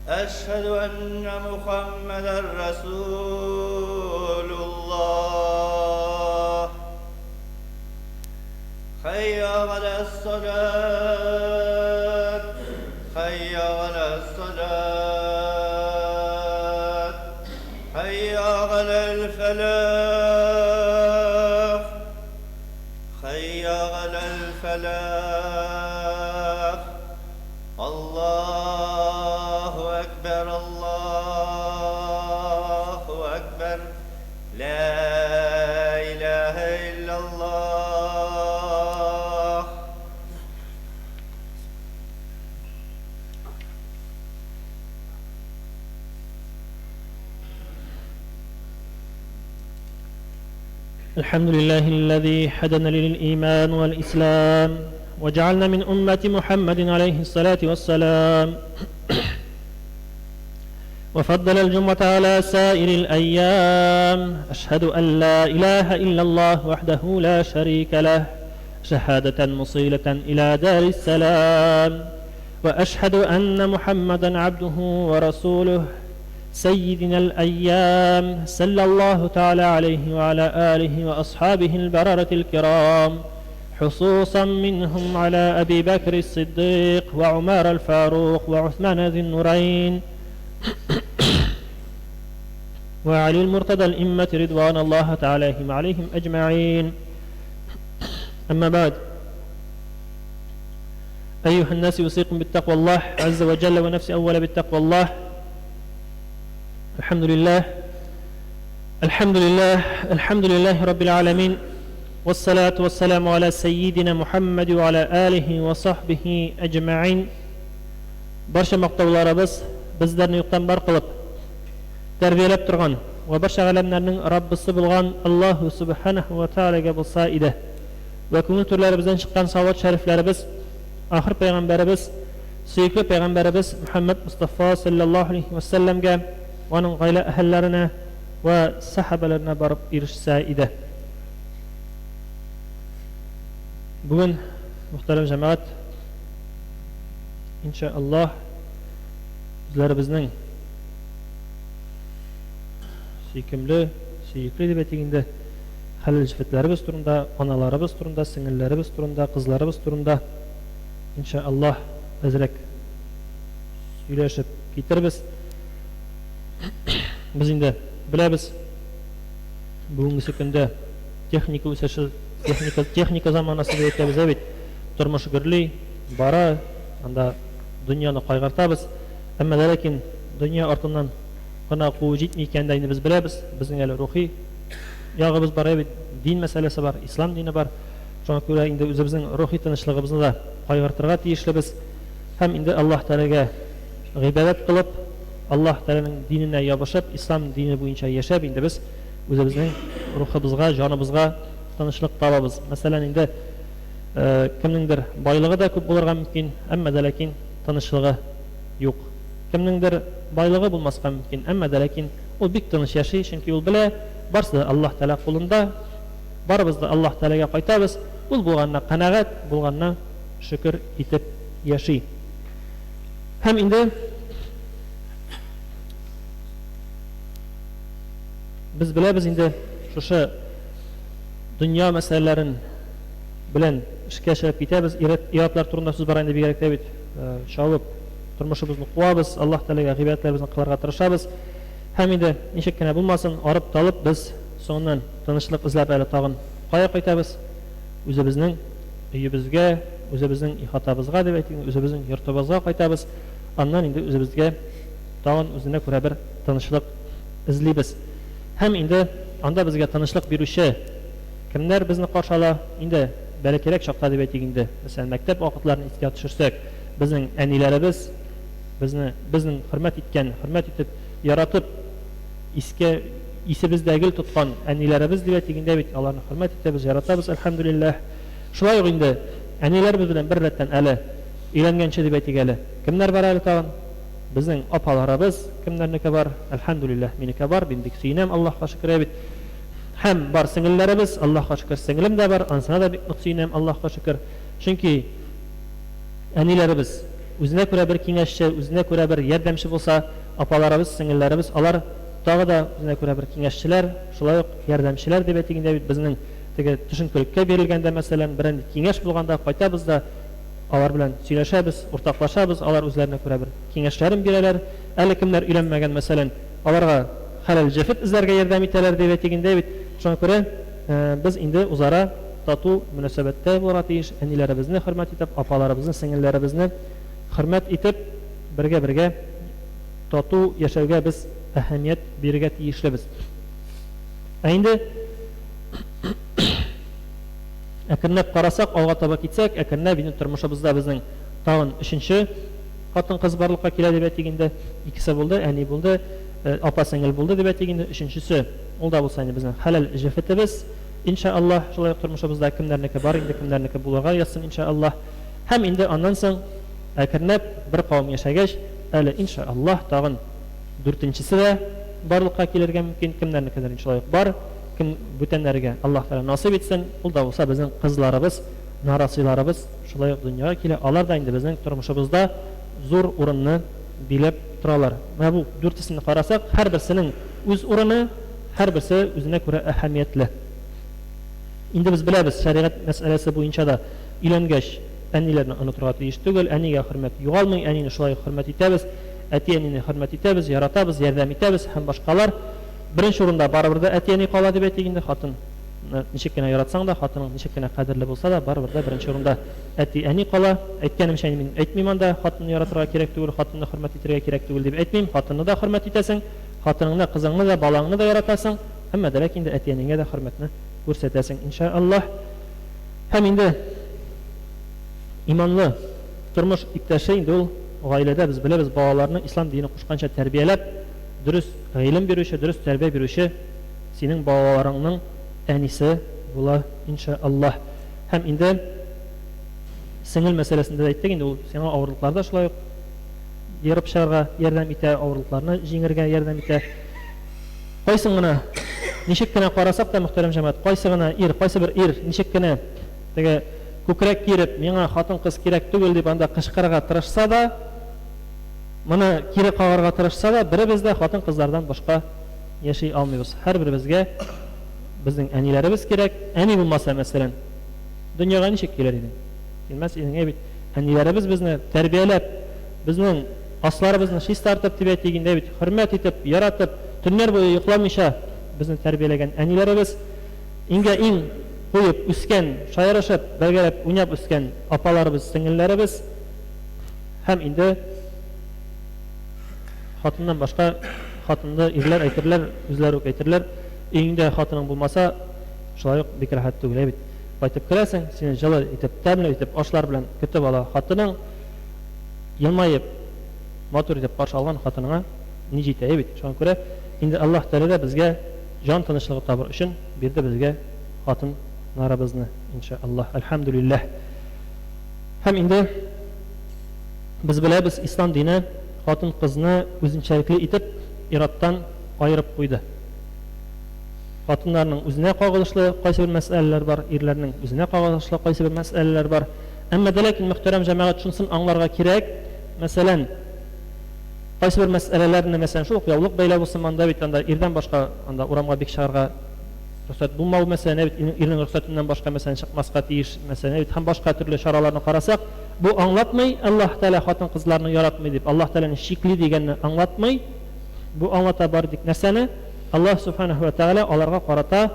Әшһәду анна Мухаммадан Расулуллаһ. Хәйя галәс-салат, хәйя галәс-салат, хәйя галәл-фәлах, хәйя галәл-фәлах. Аллаһу әкбәр, Аллаһу әкбәр. Ла илаһа иллаллаһ. الحمد لله الذي هدانا للإيمان والإسلام وجعلنا من أمة محمد عليه الصلاة والسلام وفضل الجمعة على سائر الأيام. أشهد أن لا إله إلا الله وحده لا شريك له شهادة مصيلة إلى دار السلام، وأشهد أن محمدا عبده ورسوله سيدنا الأيام صلى الله تعالى عليه وعلى آله وأصحابه البررة الكرام، خصوصا منهم على أبي بكر الصديق وعمر الفاروق وعثمان ذي النورين وعلي المرتضى الإمة رضوان الله تعالى عليهم أجمعين. أما بعد، أيها الناس، يوصيكم بالتقوى الله عز وجل ونفسي أولا بالتقوى الله. الحمد لله، الحمد لله، الحمد لله رب العالمين، والصلاة والسلام على سيدنا محمد وعلى آله وصحبه أجمعين. Барча мактауларыбыз безләрне юктан бар кылып, тәрбияләп торган ва барча галәмнәрнең Раббысы булган Аллаһу Субханаһу ва Таалагә булса иде. Вә күңел түрләребездән чыккан салават шәрифләребез ахыр пәйгамбәребез, сөекле пәйгамбәребез Мөхәммәд Мостафа саллаллаһу алейһи вә сәлләмгә, аның гаилә әһелләренә вә сәхабәләренә барып ирешсә иде. Бүген, мөхтәрәм җәмәгать, иншаллаһ, үзләребезнең сөйкемле, сөекле дип әйтик инде, хәләл җефетләребез турында, аналарыбыз турында, сеңелләребез турында, кызларыбыз турында, иншаллаһ, әзрәк сөйләшеп китербез. Без инде беләбез, бүгенгесе көндә техника үсеше, техника заманасы дип әйтәбез бит. Тормыш гөрли, бара, анда дөньяны кайгыртабыз. Әмма дә ләкин дөнья артыннан гына куу җитми икәнен дә инде без беләбез. Безнең әле рухи ягыбыз бар бит, дин мәсьәләсе бар, ислам дине бар. Шуңа күрә инде үзебезнең рухи тынычлыгыбызны да кайгыртырга тиешлебез. Һәм инде Аллаһ Тәгаләгә гыйбадәт кылып, Аллаһ Тәгаләнең диненә ябышып, ислам дине буенча яшәп, инде без үзебезнең рухыбызга, җаныбызга тынычлык табабыз. Мәсәлән, инде кемнеңдер байлыгы да күп булырга мөмкин, әмма дә ләкин тынычлыгы юк. Кемнеңдер байлыгы булмаска мөмкин, әмма дә ләкин ул бик тыныч яши, чөнки ул белә, барысы да Аллаһ Тәгалә кулында, барыбыз да Аллаһ Тәгаләгә кайтабыз, ул булганына канәгать, булганына шөкер итеп яши. Һәм инде без беләбез инде, шушы дөнья мәсьәләләрен белән эшкә чыгып китәбез. Ир-атлар турында сүз бара инде бигрәк тә бит, чабып тормышыбызны куабыз, Аллаһ Тәгаләгә гыйбадәтләребезне кылырга тырышабыз. Һәм инде ничек кенә булмасын, арып талып без соңыннан тынычлык эзләп әле тагын кая кайтабыз? Үзебезнең өебезгә, үзебезнең ихатабызга дип әйтик, үзебезнең йортыбызга кайтабыз. Аннан инде үзебезгә тагын үзенә күрә бер тынычлык эзлибез. Һәм инде анда безгә тынычлык бирүче кемнәр безне каршы ала? Инде бәләкәйрәк чакта дип әйтик инде, мәсәлән, мәктәп вакытларын искә төшерсәк, безнең әниләребез безне безнең хөрмәт иткән, хөрмәт итеп, яратып, искә исебездә гел тоткан әниләребез дип әйтик инде бит, аларны хөрмәт итәбез, яратабыз, әлхәмдүлилләһ. Шулай ук инде әниләребез белән бер рәттән әле өйләнгәнче дип әйтик әле. Кемнәр бар әле тагын? Безнең апаларыбыз кемнәрнеке бар? Әлхәмдүлилләһ, минеке бар, мин бик сөенәм, Аллаһка шөкер бит. Һәм бар сеңелләребез, Аллаһка шөкер, сеңелем дә бар, анысына да бик нык сөенәм, Аллаһка шөкер. Чөнки әниләребез үзенә күрә бер киңәшче, үзенә күрә бер ярдәмче булса, апаларыбыз, сеңелләребез, алар тагы да үзенә күрә бер киңәшчеләр, шулай ук ярдәмчеләр дип әйтик инде бит, безнең теге төшенкелеккә бирелгәндә, мәсәлән, берәр киңәш булганда кайтабыз да, алар белән сөйләшәбез, уртаклашабыз, алар үзләренә күрә бер киңәшләрен бирәләр. Әле кемнәр өйләнмәгән, мәсәлән, аларга хәләл җефет эзләргә ярдәм итәләр дип әйтик инде бит. Шуңа күрә без инде үзара тату мөнәсәбәттә булырга тиеш, әниләребезне хөрмәт итеп, апаларыбызны, сеңелләребезне хөрмәт итеп, бергә-бергә тату яшәүгә без әһәмият бирергә тиешлебез. Ә инде әкренләп карасак, алга таба китсәк, әкренләп инде тормышыбызда безнең тагын өченче хатын-кыз барлыкка килә дип әйтик инде. Икесе булды, әни булды, апа-сеңел булды дип әйтик инде. Өченчесе, ул да булса инде безнең хәләл җефетебез. Иншааллаһ, шулай ук тормышыбызда кемнәрнеке бар инде, кемнәрнеке булырга язсын, иншааллаһ. Һәм инде аннан соң әкренләп бер кавым яшәгәч, әле иншааллаһ тагын дүртенчесе дә барлыкка килергә мөмкин, кемнәрнекедер инде шулай ук бар, кем бүтәннәргә Аллаһ Тәгалә насыйп итсен, ул да булса безнең кызларыбыз, нарасыйларыбыз шулай ук дөньяга килә, алар да инде безнең тормышыбызда зур урынны биләп торалар. Менә бу дүртесен карасак, һәрберсенең үз урыны, һәрберсе үзенә күрә әһәмиятле. Инде без беләбез, шәригать мәсьәләсе буенча да өйләнгәч, әниләрне онытырга тиеш түгел, әнигә хөрмәт югалмый, әнине шулай ук хөрмәт итәбез, әти-әнине хөрмәт итәбез, яратабыз, ярдәм итәбез һәм башкалар. Беренче урында барыбер дә әти-әни кала дип әйтик инде, хатын ничек кенә яратсаң да, хатының ничек кенә кадерле булса да, барыбер дә беренче урында әти-әни кала. Әйткәнемчә, мин әйтмим анда, хатынны яратырга кирәк түгел, хатынны хөрмәт итәргә кирәк түгел дип әйтмим. Хатынны да хөрмәт итәсең, хатыныңны, кызыңны да, балаңны да яратасың, әмма дә ләкин инде әти-әниңә дә хөрмәтне күрсәтәсең, иншаАллаһ. Һәм инде иманлы тормыш иптәше инде ул гаиләдә, без беләбез, балаларны ислам дине кушканча тәрбияләп, дөрес гыйлем бирүче, дөрес тәрбия бирүче синең балаларыңның әнисе була, иншаАллаһ. Һәм инде сеңел мәсьәләсендә дә әйттек инде, ул сиңа авырлыкларда шулай ук ерып чыгарга ярдәм итә, авырлыкларны җиңергә ярдәм итә. Кайсын гына, ничек кенә карасак та, мөхтәрәм җәмәгать, кайсы гына ир, кайсы бер ир ничек кенә теге күкрәк киереп, миңа хатын-кыз кирәк түгел дип анда кычкырырга тырышса да, моны кире кагарга тырышса да, беребез дә хатын-кызлардан башка яши алмыйбыз. Һәрберебезгә безнең әниләребез кирәк. Әни булмаса, мәсәлән, дөньяга ничек килер идең? Килмәс идең, әй бит. Әниләребез безне тәрбияләп, безнең асларыбызны чистартып дип әйтик инде, бит, хөрмәт итеп, яратып, төннәр буе йокламыйча безне тәрбияләгән әниләребез, иңгә иң куеп үскән, шаярышып, бергәләп уйнап үскән апаларыбыз, сеңелләребез һәм инде хатыннан башка хатынлы ирләр әйтерләр, үзләре үк әйтерләр, өеңдә хатының булмаса, шулай ук бик рәхәт түгел, әй бит. Кайтып керәсең, сине җылы итеп, тәмле итеп ашлар белән көтеп ала хатының, елмаеп, матур итеп каршы алган хатыныңа ни җитә, әй бит. Шуңа күрә инде Аллаһ Тәгалә дә безгә җан тынычлыгы табыр өчен бирде безгә хатыннарыбызны, иншаАллаһ. Әлхәмдүлилләһ. Һәм инде без беләбез, ислам дине хатын-кызны үзенчәлекле итеп ир-аттан аерып куйды. Хатыннарның үзенә кагылышлы кайсы бер мәсьәләләр бар, ирләрнең үзенә кагылышлы кайсы бер мәсьәләләр бар. Әмма дә ләкин, мөхтәрәм җәмәгать, шунысын аңларга кирәк, мәсәлән, кайсы бер мәсьәләләрне, мәсәлән, шул ук яулык бәйләү булсын, анда бит анда ирдән башка анда урамга бик чыгарга рөхсәт булмау, мәсәлән, бит ирнең рөхсәтеннән башка, мәсәлән, чыкмаска тиеш, мәсәлән, бит һәм башка төрле чараларны карасак, бу аңлатмый, Аллаһ Тәгалә хатын-кызларны яратмый дип, Аллаһ Тәгаләне чикли дигәнне аңлатмый. Бу аңлата бары тик нәрсәне? Аллаһ Сүбхәнәһү вә Тәгалә аларга карата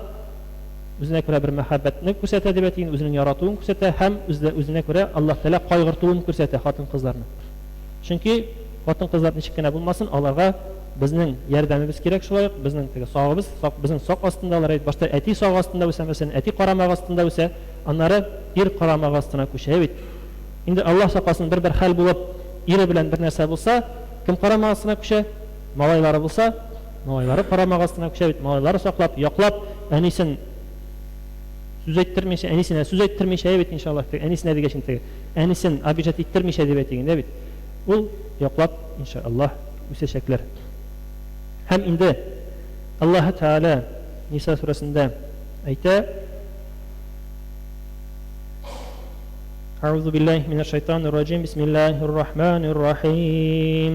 үзенә күрә бер мәхәббәтне күрсәтә дип әйтик, үзенең яратуын күрсәтә һәм үзенә күрә Аллаһ Тәгалә кайгыртуын күрсәтә хатын-кызларны. Чөнки хатын-кызлар ничек кенә булмасын, аларга безнең ярдәмебез кирәк шулай ук, безнең теге сагыбыз, сак, безнең сак астында алар, башта әти сагы астында үсә, мәсәлән, әти карамагы астында үсә, аннары ир карамагы астына күчә бит. Инде Аллаһ сакласын, бер-бер хәл булып, ире белән бер нәрсә булса, кем карамагы астына күчә? Малайлары булса, малайлары карамагы астына күчә бит, малайлары саклап, яклап, әнисен сүз әйттермичә, әнисенә сүз әйттермичә бит, иншаллаһ, әнисенә дигәч инде, әнисен обижать иттермичә дип әйтик инде бит. Ул яклап, иншаллаһ, үсәчәкләр. Һәм инде Аллаһы Тәгалә Ниса сүрәсендә әйтә, أعوذ بالله من الشيطان الرجيم بسم الله الرحمن الرحيم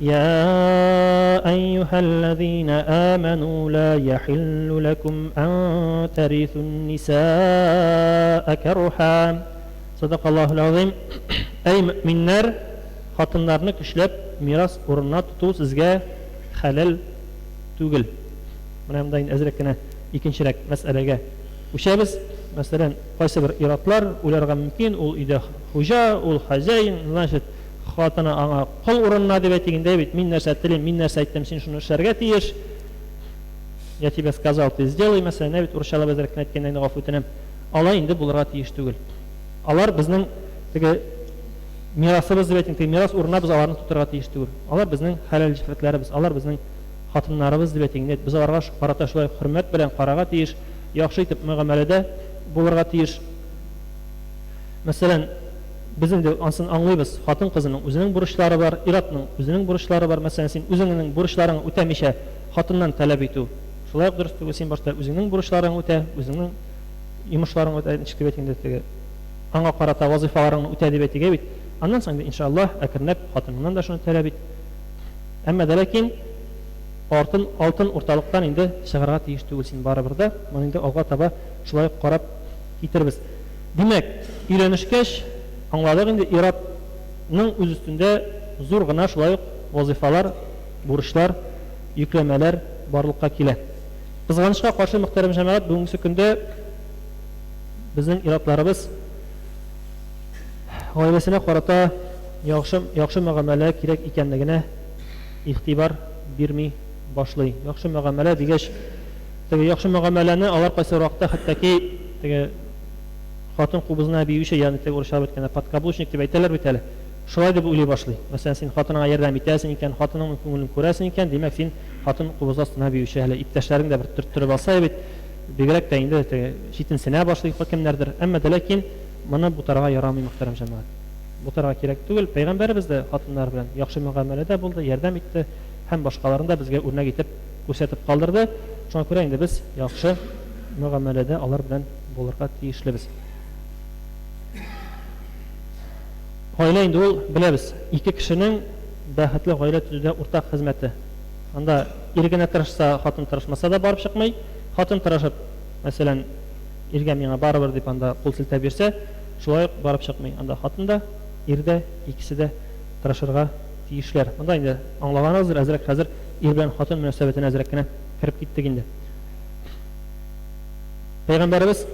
يا أيها الذين آمنوا لا يحل لكم أن ترثوا النساء كرها صدق الله العظيم Әй мөэминнәр, хатыннарны көчләп мирас урынына тоту сезгә хәләл түгел. Менә монда инде әзрәк кенә икенчерәк мәсьәләгә күчәбез. Мәсәлән, кайсыбер ир-атлар уйларга мөмкин, ул өйдә хуҗа, ул хозяин, значит, хатыны аңа кол урынына дип әйтик инде, бит мин нәрсә телим, мин нәрсә әйттем, син шуны эшләргә тиеш. Я тебе сказал, ты сделай, мәсәлән, ә бит урысчалап әзрәк кенә әйткәндә инде гафу үтенәм. Алай инде булырга тиеш түгел. Алар безнең теге мирасыбыз дип әйтик, теге мирас урынына без аларны тотарга тиеш түгел. Алар безнең хәләл җефетләребез, алар безнең хатыннарыбыз дип әйтик инде. Без аларга карата шулай хөрмәт белән карарга тиеш, яхшы итеп мөгамәләдә булырга тиеш. Мәсәлән, без инде ансын аңлыйбыз, хатын-кызының үзенең бурычлары бар, ир-атның үзенең бурычлары бар. Мәсәлән, син үзеңнең бурычларыңны үтәмичә хатыннан таләп итү шулай ук дөрес түгел. Син башта үзеңнең бурычларыңны үтә, үзеңнең йомышларыңны үтә, ничек дип әйтик инде, теге аңа карата вазыйфаларыңны үтә дип әйтик, бит. Аннан соң инде, иншаллаһ, әкренләп хатыныңнан да шуны таләп ит. Әмма дә ләкин артын алтын урталыктан инде чыгарга тиеш түгел син барыбер дә. Моны инде алга таба шулай ук карап китербез. Димәк, өйләнешкәч, аңладык инде, ир-атның үз өстендә зур гына шулай ук вазыйфалар, бурычлар, йөкләмәләр барлыкка килә. Кызганычка каршы, мөхтәрәм җәмәгать, бүгенгесе көндә безнең ир-атларыбыз гаиләсенә карата яхшы, яхшы мөгамәлә кирәк икәнлегенә игътибар бирми башлый. Яхшы мөгамәлә дигәч, теге яхшы мөгамәләне алар кайсы вакытта хәтта ки теге хатын кубызына биюче, ягъни теге урысчалап әйткәндә подкаблучник дип әйтәләр бит әле. Шулай дип уйлый башлый. Мәсәлән, син хатыныңа ярдәм итәсең икән, хатыныңның күңелен күрәсең икән, димәк, син хатын кубыз астына биюче. Әле иптәшләрең дә бер төрттереп алса бит, бигрәк тә инде теге читенсенә башлый кемнәрдер. Әмма дә ләкин моны бутарга ярамый, мөхтәрәм җәмәгать. Бутарга кирәк түгел. Пәйгамбәребез дә хатыннар белән яхшы мөгамәләдә булды, ярдәм итте һәм башкаларын да безгә үрнәк итеп күрсәтеп калдырды. Шуңа күрә инде без яхшы мөгамәләдә алар белән булырга тиешлебез. Гаилә инде ул, беләбез, ике кешенең бәхетле гаилә төзүдә уртак хезмәте. Анда ир генә тырышса, хатын тырышмаса да барып чыкмый. Хатын тырышып, мәсәлән, иргә миңа барыбер дип анда кул селтәп йөрсә, шулай ук барып чыкмый. Анда хатын да, ир дә, икесе дә тырышырга тиешләр. Монда инде аңлаганыгыздыр, әзрәк хәзер ир белән хатын мөнәсәбәтенә әзрәк кенә кереп киттек инде. Пәйгамбәребез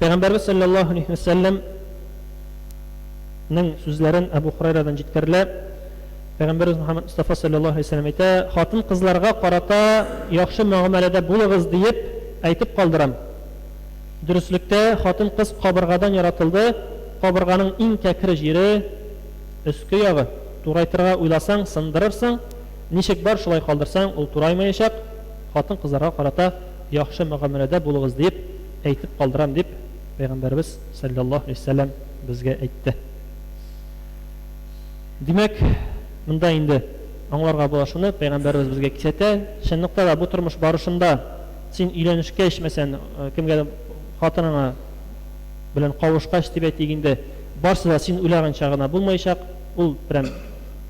Пәйгамбәребез саллаллаһу алейһи ва сәлләм ның сүзләрен Әбу Хурайрадан җиткерелә. Пәйгамбәребез Мөхәммәд Мустафа саллаллаһу алейһи ва сәлләм әйтә, хатын-кызларга карата яхшы мөгамәләдә булыгыз диеп әйтеп калдырам. Дөреслектә, хатын-кыз кабыргадан яратылды, кабырганың иң кәкре җире өске ягы. Турайтырга уйласаң, сындырырсың, ничек бар, шулай калдырсаң, ул тураймаячак. Хатын-кызларга карата яхшы мөгамәләдә булыгыз диеп әйтеп калдырам, дип Пәйгамбәребез салләллаһу алейһи ва сәлләм безгә әйтте. Димәк, монда инде аңларга була шуны, Пәйгамбәребез безгә кисәтә, чынлыкта да бу тормыш барышында син өйләнешкәч, мәсәлән, кемгәдер хатыныңа белән кавышкач дип әйтик инде, барсы да син уйлаганча гына булмаячак, ул прям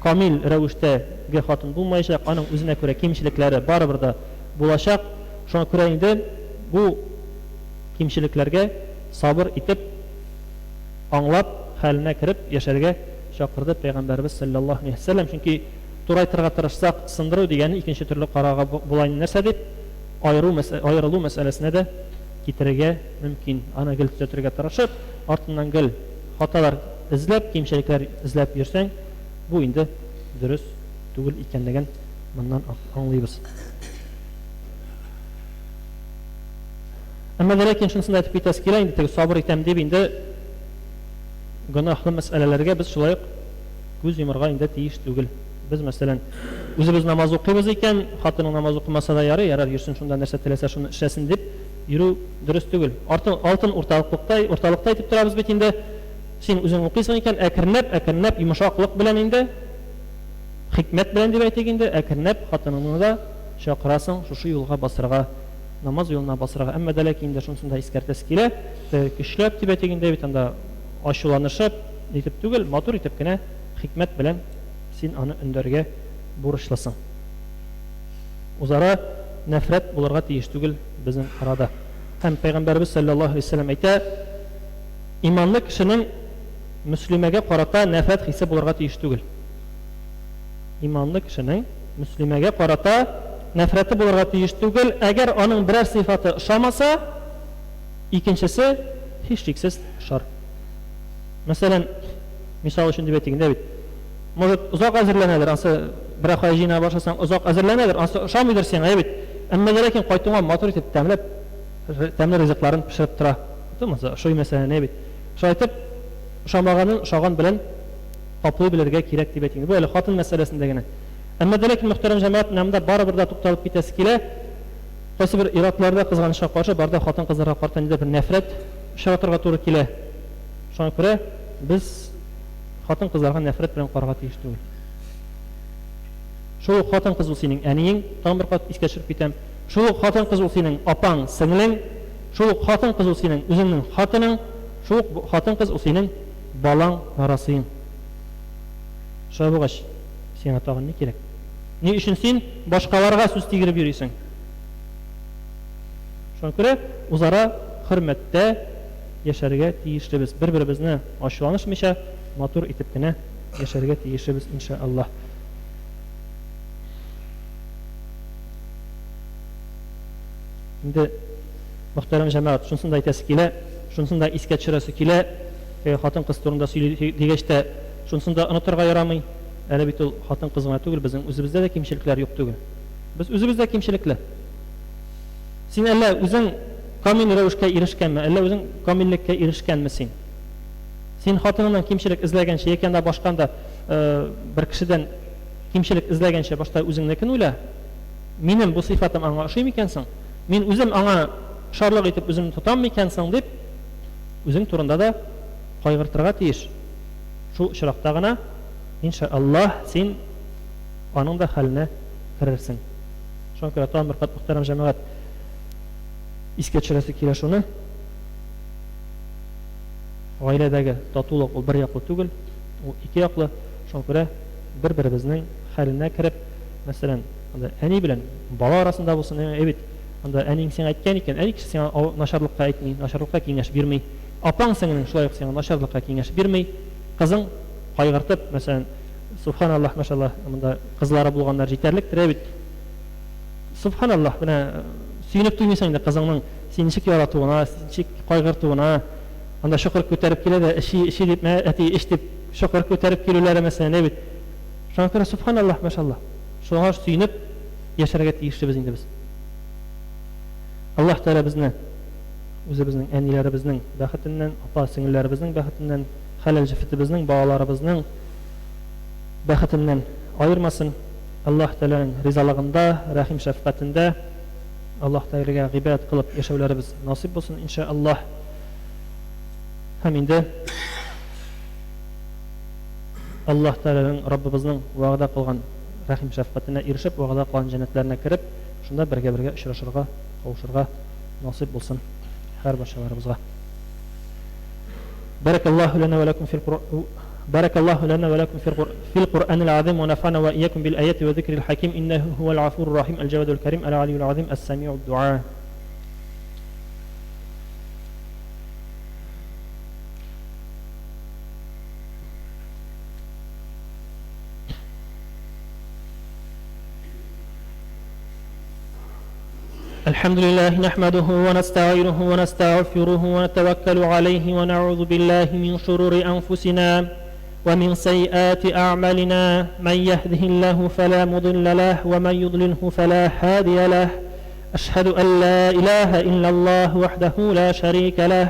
камил рәвештәге хатын булмаячак, аның үзенә күрә кимчелекләре барыбер да булачак. Шуңа күрә инде бу кимчелекләргә сабыр итеп, аңлап, хәленә кереп яшәргә чакырды Пәйгамбәребез салләллаһу галәйһи ва сәлләм. Чөнки турайтырга тырышсак, сындыру дигәнне икенче төрле карарга була инде нәрсә дип, аеру аерылу мәсьәләсенә дә китерергә мөмкин. Аны гел төзәтергә тырышып, артыннан гел хаталар эзләп, кимчелекләр эзләп йөрсәң, бу инде дөрес түгел икәнлеген моннан аңлыйбыз. Әмма. Әмма дә ләкин шунысын да әйтеп китәсе килә, инде теге сабыр итәм дип инде гөнаһлы мәсьәләләргә без шулай ук күз йомырга инде тиеш түгел. Без, мәсәлән, үзебез намаз укыйбыз икән, хатының намаз укымаса да ярый, ярар, йөрсен шунда, нәрсә теләсә шуны эшләсен дип йөрү дөрес түгел. Артын, алтын урталыклыкта, урталыкта әйтеп торабыз бит инде. Син үзең укыйсың икән, әкренләп, әкренләп, йомшаклык белән инде, хикмәт белән дип әйтик инде, әкренләп хатыныңны да чакырасың шушы юлга басырга, намаз юлына басырга. Әмма дә ләкин инде шунысын да искәртәсе килә, көчләп дип әйтик инде бит анда ачуланышып, нитеп түгел, матур итеп кенә хикмәт белән син аны өндәргә бурычлысың. Үзара нәфрәт булырга тиеш түгел безнең арада. Һәм Пәйгамбәребез салләллаһу алейһи ва сәлләм әйтә, Иманлы кешенең мөслимәгә карата нәфрәт хисе булырга тиеш түгел. Иманлы кешенең мөслимәгә карата нәфрәте булырга тиеш түгел, әгәр аның берәр сыйфаты ошамаса, икенчесе һичшиксез ошар. Мәсәлән, мисал өчен дип әйтик инде бит. Может, озак әзерләнәдер, ансы берәр кая җыена башласаң, озак әзерләнәдер, ансы ошамыйдыр сиңа, әйе бит. Әмма дә ләкин кайтуыңа матур итеп тәмләп, тәмле ризыкларын пешереп тора. Тумаса, ошый мәсәлән, әйе бит. Шулай итеп, ошамаганын ошаган белән каплый белергә кирәк дип әйтик. Бу әле хатын мәсьәләсендә генә. Әмма дә ләкин, мөхтәрәм җәмәгать, менә монда барыбер дә тукталып китәсе килә. Кайсы бер ир-атларда, кызганычка каршы, бар да хатын-кызларга карата ниндидер бер нәфрәт очратырга туры килә. Шуңа күрә без хатын-кызларга нәфрәт белән карарга тиеш түгел. Шул ук хатын-кыз ул синең әниең, тагын бер кат искә төшереп китәм. Шул ук хатын-кыз ул синең апаң, сеңлең. Шул ук хатын-кыз ул синең үзеңнең хатының. Шул ук хатын-кыз ул синең балаң, нарасыең. Шулай булгач, сиңа тагын ни кирәк? Ни өчен син башкаларга сүз тигереп йөрисең? Шуңа күрә үзара хөрмәттә яшәргә тиешлебез. Бер-беребезне ачуланышмыйча, матур итеп кенә яшәргә тиешлебез, иншаАллаһ. Инде, мөхтәрәм җәмәгать, шунысын да әйтәсе килә, шунысын да искә төшерәсе килә, хатын-кыз турында сөйли дигәч тә, шунысын да онытырга ярамый. Әле бит ул хатын-кыз гына түгел, безнең үзебездә дә кимчелекләр юк түгел. Без үзебез дә кимчелекле. Син әллә үзең камил рәвешкә ирешкәнме, әллә үзең камиллеккә ирешкәнме син? Син хатыныңнан кимчелек эзләгәнче яки анда башка анда бер кешедән кимчелек эзләгәнче башта үзеңнекен уйла. Минем бу сыйфатым аңа ошый микән соң? Мин үзем аңа ошарлык итеп үземне тотам микән соң дип, үзең турында да кайгыртырга тиеш. Шул очракта гына, иншаАллаһ, син аның да хәленә керерсең. Шуңа күрә тагын бер кат, мөхтәрәм җәмәгать, искә төшерәсе килә шуны. Гаиләдәге татулык ул бер яклы түгел, ул ике яклы. Шуңа күрә бер-беребезнең хәленә кереп, мәсәлән, анда әни белән бала арасында булсын, әй бит, анда әниең сиңа әйткән икән, әни кеше сиңа начарлыкка әйтми, начарлыкка киңәш бирми. Апаң сеңлең шулай ук сиңа начарлыкка киңәш бирми. Кызың кайгыртып, мәсәлән, субханаллаһ, машаллаһ, монда кызлары булганнар җитәрлектер, әй бит. Субханаллаһ, менә сөенеп туймыйсың инде кызыңның сине ничек яратуына, ничек кайгыртуына. Анда чокыр күтәреп килә дә, эчи, эчи дип, мә, әти, эч дип, чокыр күтәреп килүләре, мәсәлән, әй бит. Шуңа күрә, субханаллаһ, машаллаһ, шуңа сөенеп яшәргә тиешлебез инде без. Аллаһ Тәгалә безне үзебезнең әниләребезнең бәхетеннән, апа-сеңелләребезнең бәхетеннән, хәләл җефетебезнең, балаларыбызның бәхетеннән аермасын. Аллаһ Тәгаләнең ризалыгында, рәхим-шәфкатендә Аллаһ Тәгаләгә гыйбадәт кылып яшәүләребез насыйп булсын, иншаАллаһ. Һәм инде Аллаһ Тәгаләнең, Раббыбызның вәгъдә кылган рәхим-шәфкатенә ирешеп, вәгъдә кылган җәннәтләренә кереп, шунда бергә-бергә очрашырга, кавышырга насыйп булсын һәрбарчаларыбызга. Бәрәкәллаһу ләнә вә ләкүм фил بارك الله لنا ولكم في القرآن العظيم ونفعنا وإياكم بالآيات وذكر الحكيم إنه هو العفور الرحيم الجواد الكريم العلي العظيم السميع الدعاء. الحمد لله نحمده ونستعينه ونستغفره ونتوكل عليه ونعوذ بالله من شرور أنفسنا ومن سيئات أعمالنا، من يهده الله فلا مضل له ومن يضلله فلا هادي له. أشهد أن لا إله إلا الله وحده لا شريك له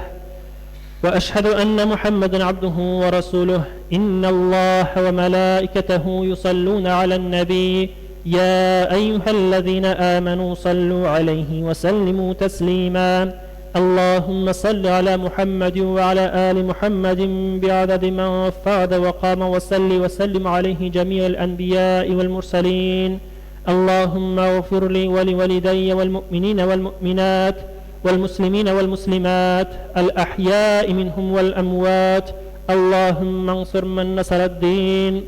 وأشهد أن محمدا عبده ورسوله إن الله وملائكته يصلون على النبي يا أيها الذين آمنوا صلوا عليه وسلموا تسليما اللهم صل على محمد وعلى آل محمد بعدد من فاد وقام وصل وسلم عليه جميع الأنبياء والمرسلين اللهم اغفر لي ولوالدي والمؤمنين والمؤمنات والمسلمين والمسلمات الأحياء منهم والأموات اللهم انصر من نصر الدين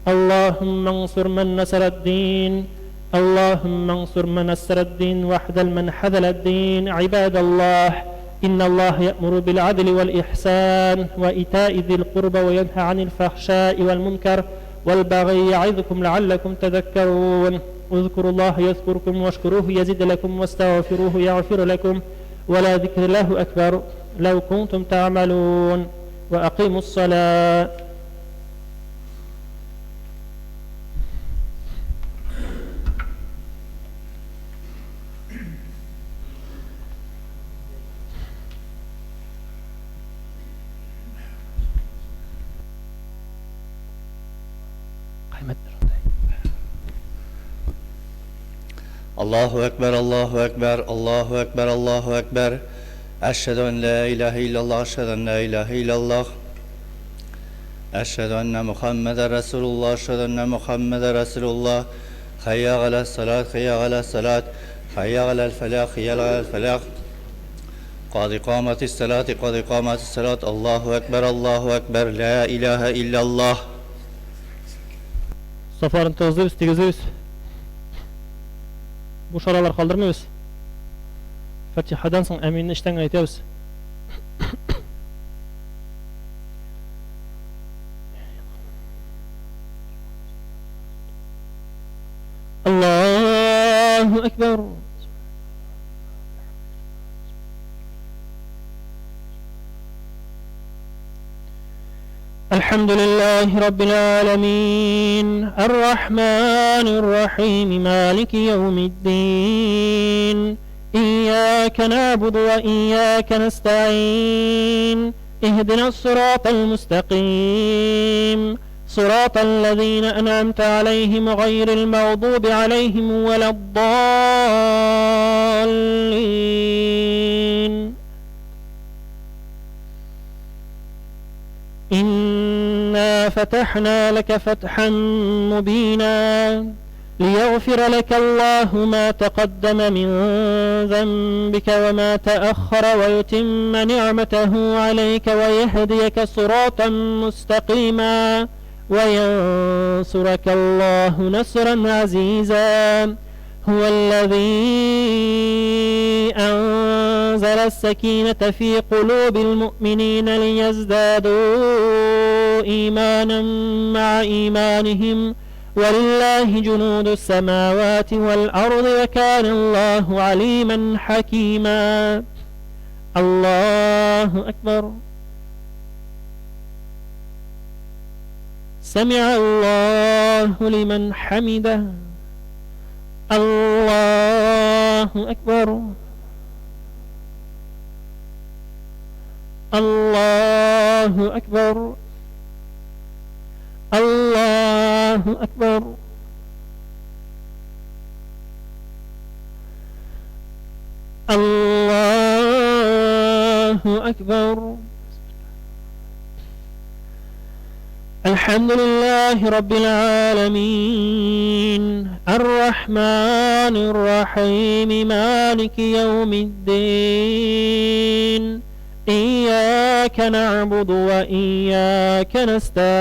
اللهم انصر من نصر الدين اللهم انصر من نصر الدين واحذل من حذل الدين عباد الله إن الله يأمر بالعدل والإحسان وإيتاء ذي القربى وينهى عن الفحشاء والمنكر والبغي يعظكم لعلكم تذكرون اذكروا الله يذكركم واشكروه يزد لكم واستغفروه يغفر لكم ولا ذكر الله أكبر لو كنتم تعملون وأقيموا الصلاة. Allahu Ekber, Allahu Ekber, Allahu Ekber, Allahu Ekber. Eşhedü en la ilahe illallah, eşhedü en la ilahe illallah. Eşhedü enne Muhammeden Resulullah, eşhedü enne Muhammeden Resulullah. Hayya alel salat, hayya alel salat, hayya alel felah, hayya alel felah. Kad ikametis salat, kad ikametis salat. Allahu Ekber, Allahu Ekber, la ilahe illallah. Сафларын тыгызлыйбыз, тигезлибез. Буш аралар калдырмыйбыз. Фатихадан соң әминне эчтән генә әйтәбез. Аллаһу акбар. الحمد لله رب العالمين الرحمن الرحيم مالك يوم الدين إياك نعبد وإياك نستعين اهدنا الصراط المستقيم صراط الذين أنعمت عليهم غير المغضوب عليهم ولا الضالين إنا فتحنا لك فتحا مبينا ليغفر لك الله ما تقدم من ذنبك وما تأخر ويتم نعمته عليك ويهديك صراطا مستقيما وينصرك الله نصرا عزيزا هو الذي أنزل السكينة في قلوب المؤمنين ليزدادوا إيمانا مع إيمانهم ولله جنود السماوات والأرض وكان الله عليما حكيما الله أكبر سمع الله لمن حمده الله أكبر الله أكبر الله أكبر الله أكبر الحمد لله رب العالمين الرحمن الرحيم مالك يوم الدين إياك نعبد وإياك نستعين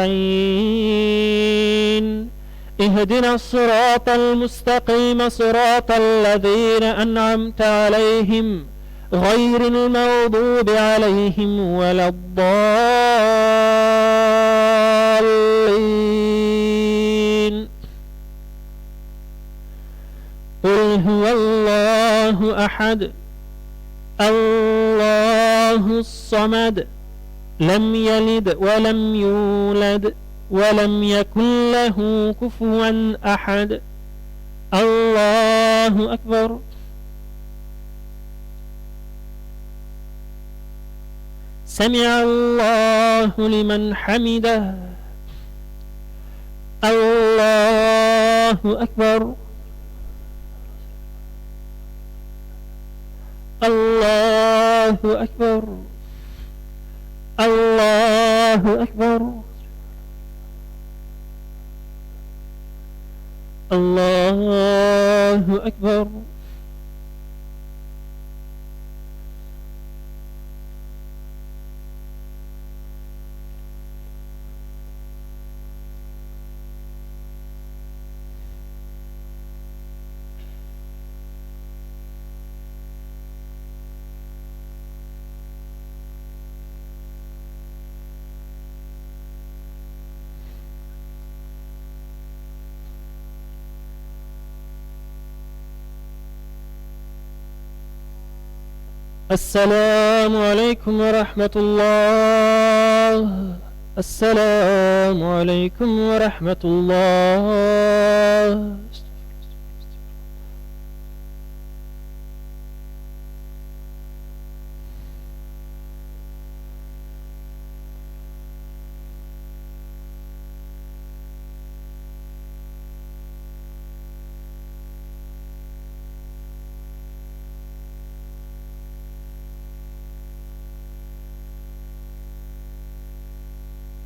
اهدنا الصراط المستقيم صراط الذين أنعمت عليهم غير المغضوب عليهم ولا الضالين قل هو الله أحد الله الصمد لم يلد ولم يولد ولم يكن له كفوا أحد الله أكبر. سمع الله لمن حمده. الله أكبر. الله أكبر. الله أكبر. الله أكبر. السلام عليكم ورحمة الله. السلام عليكم ورحمة الله.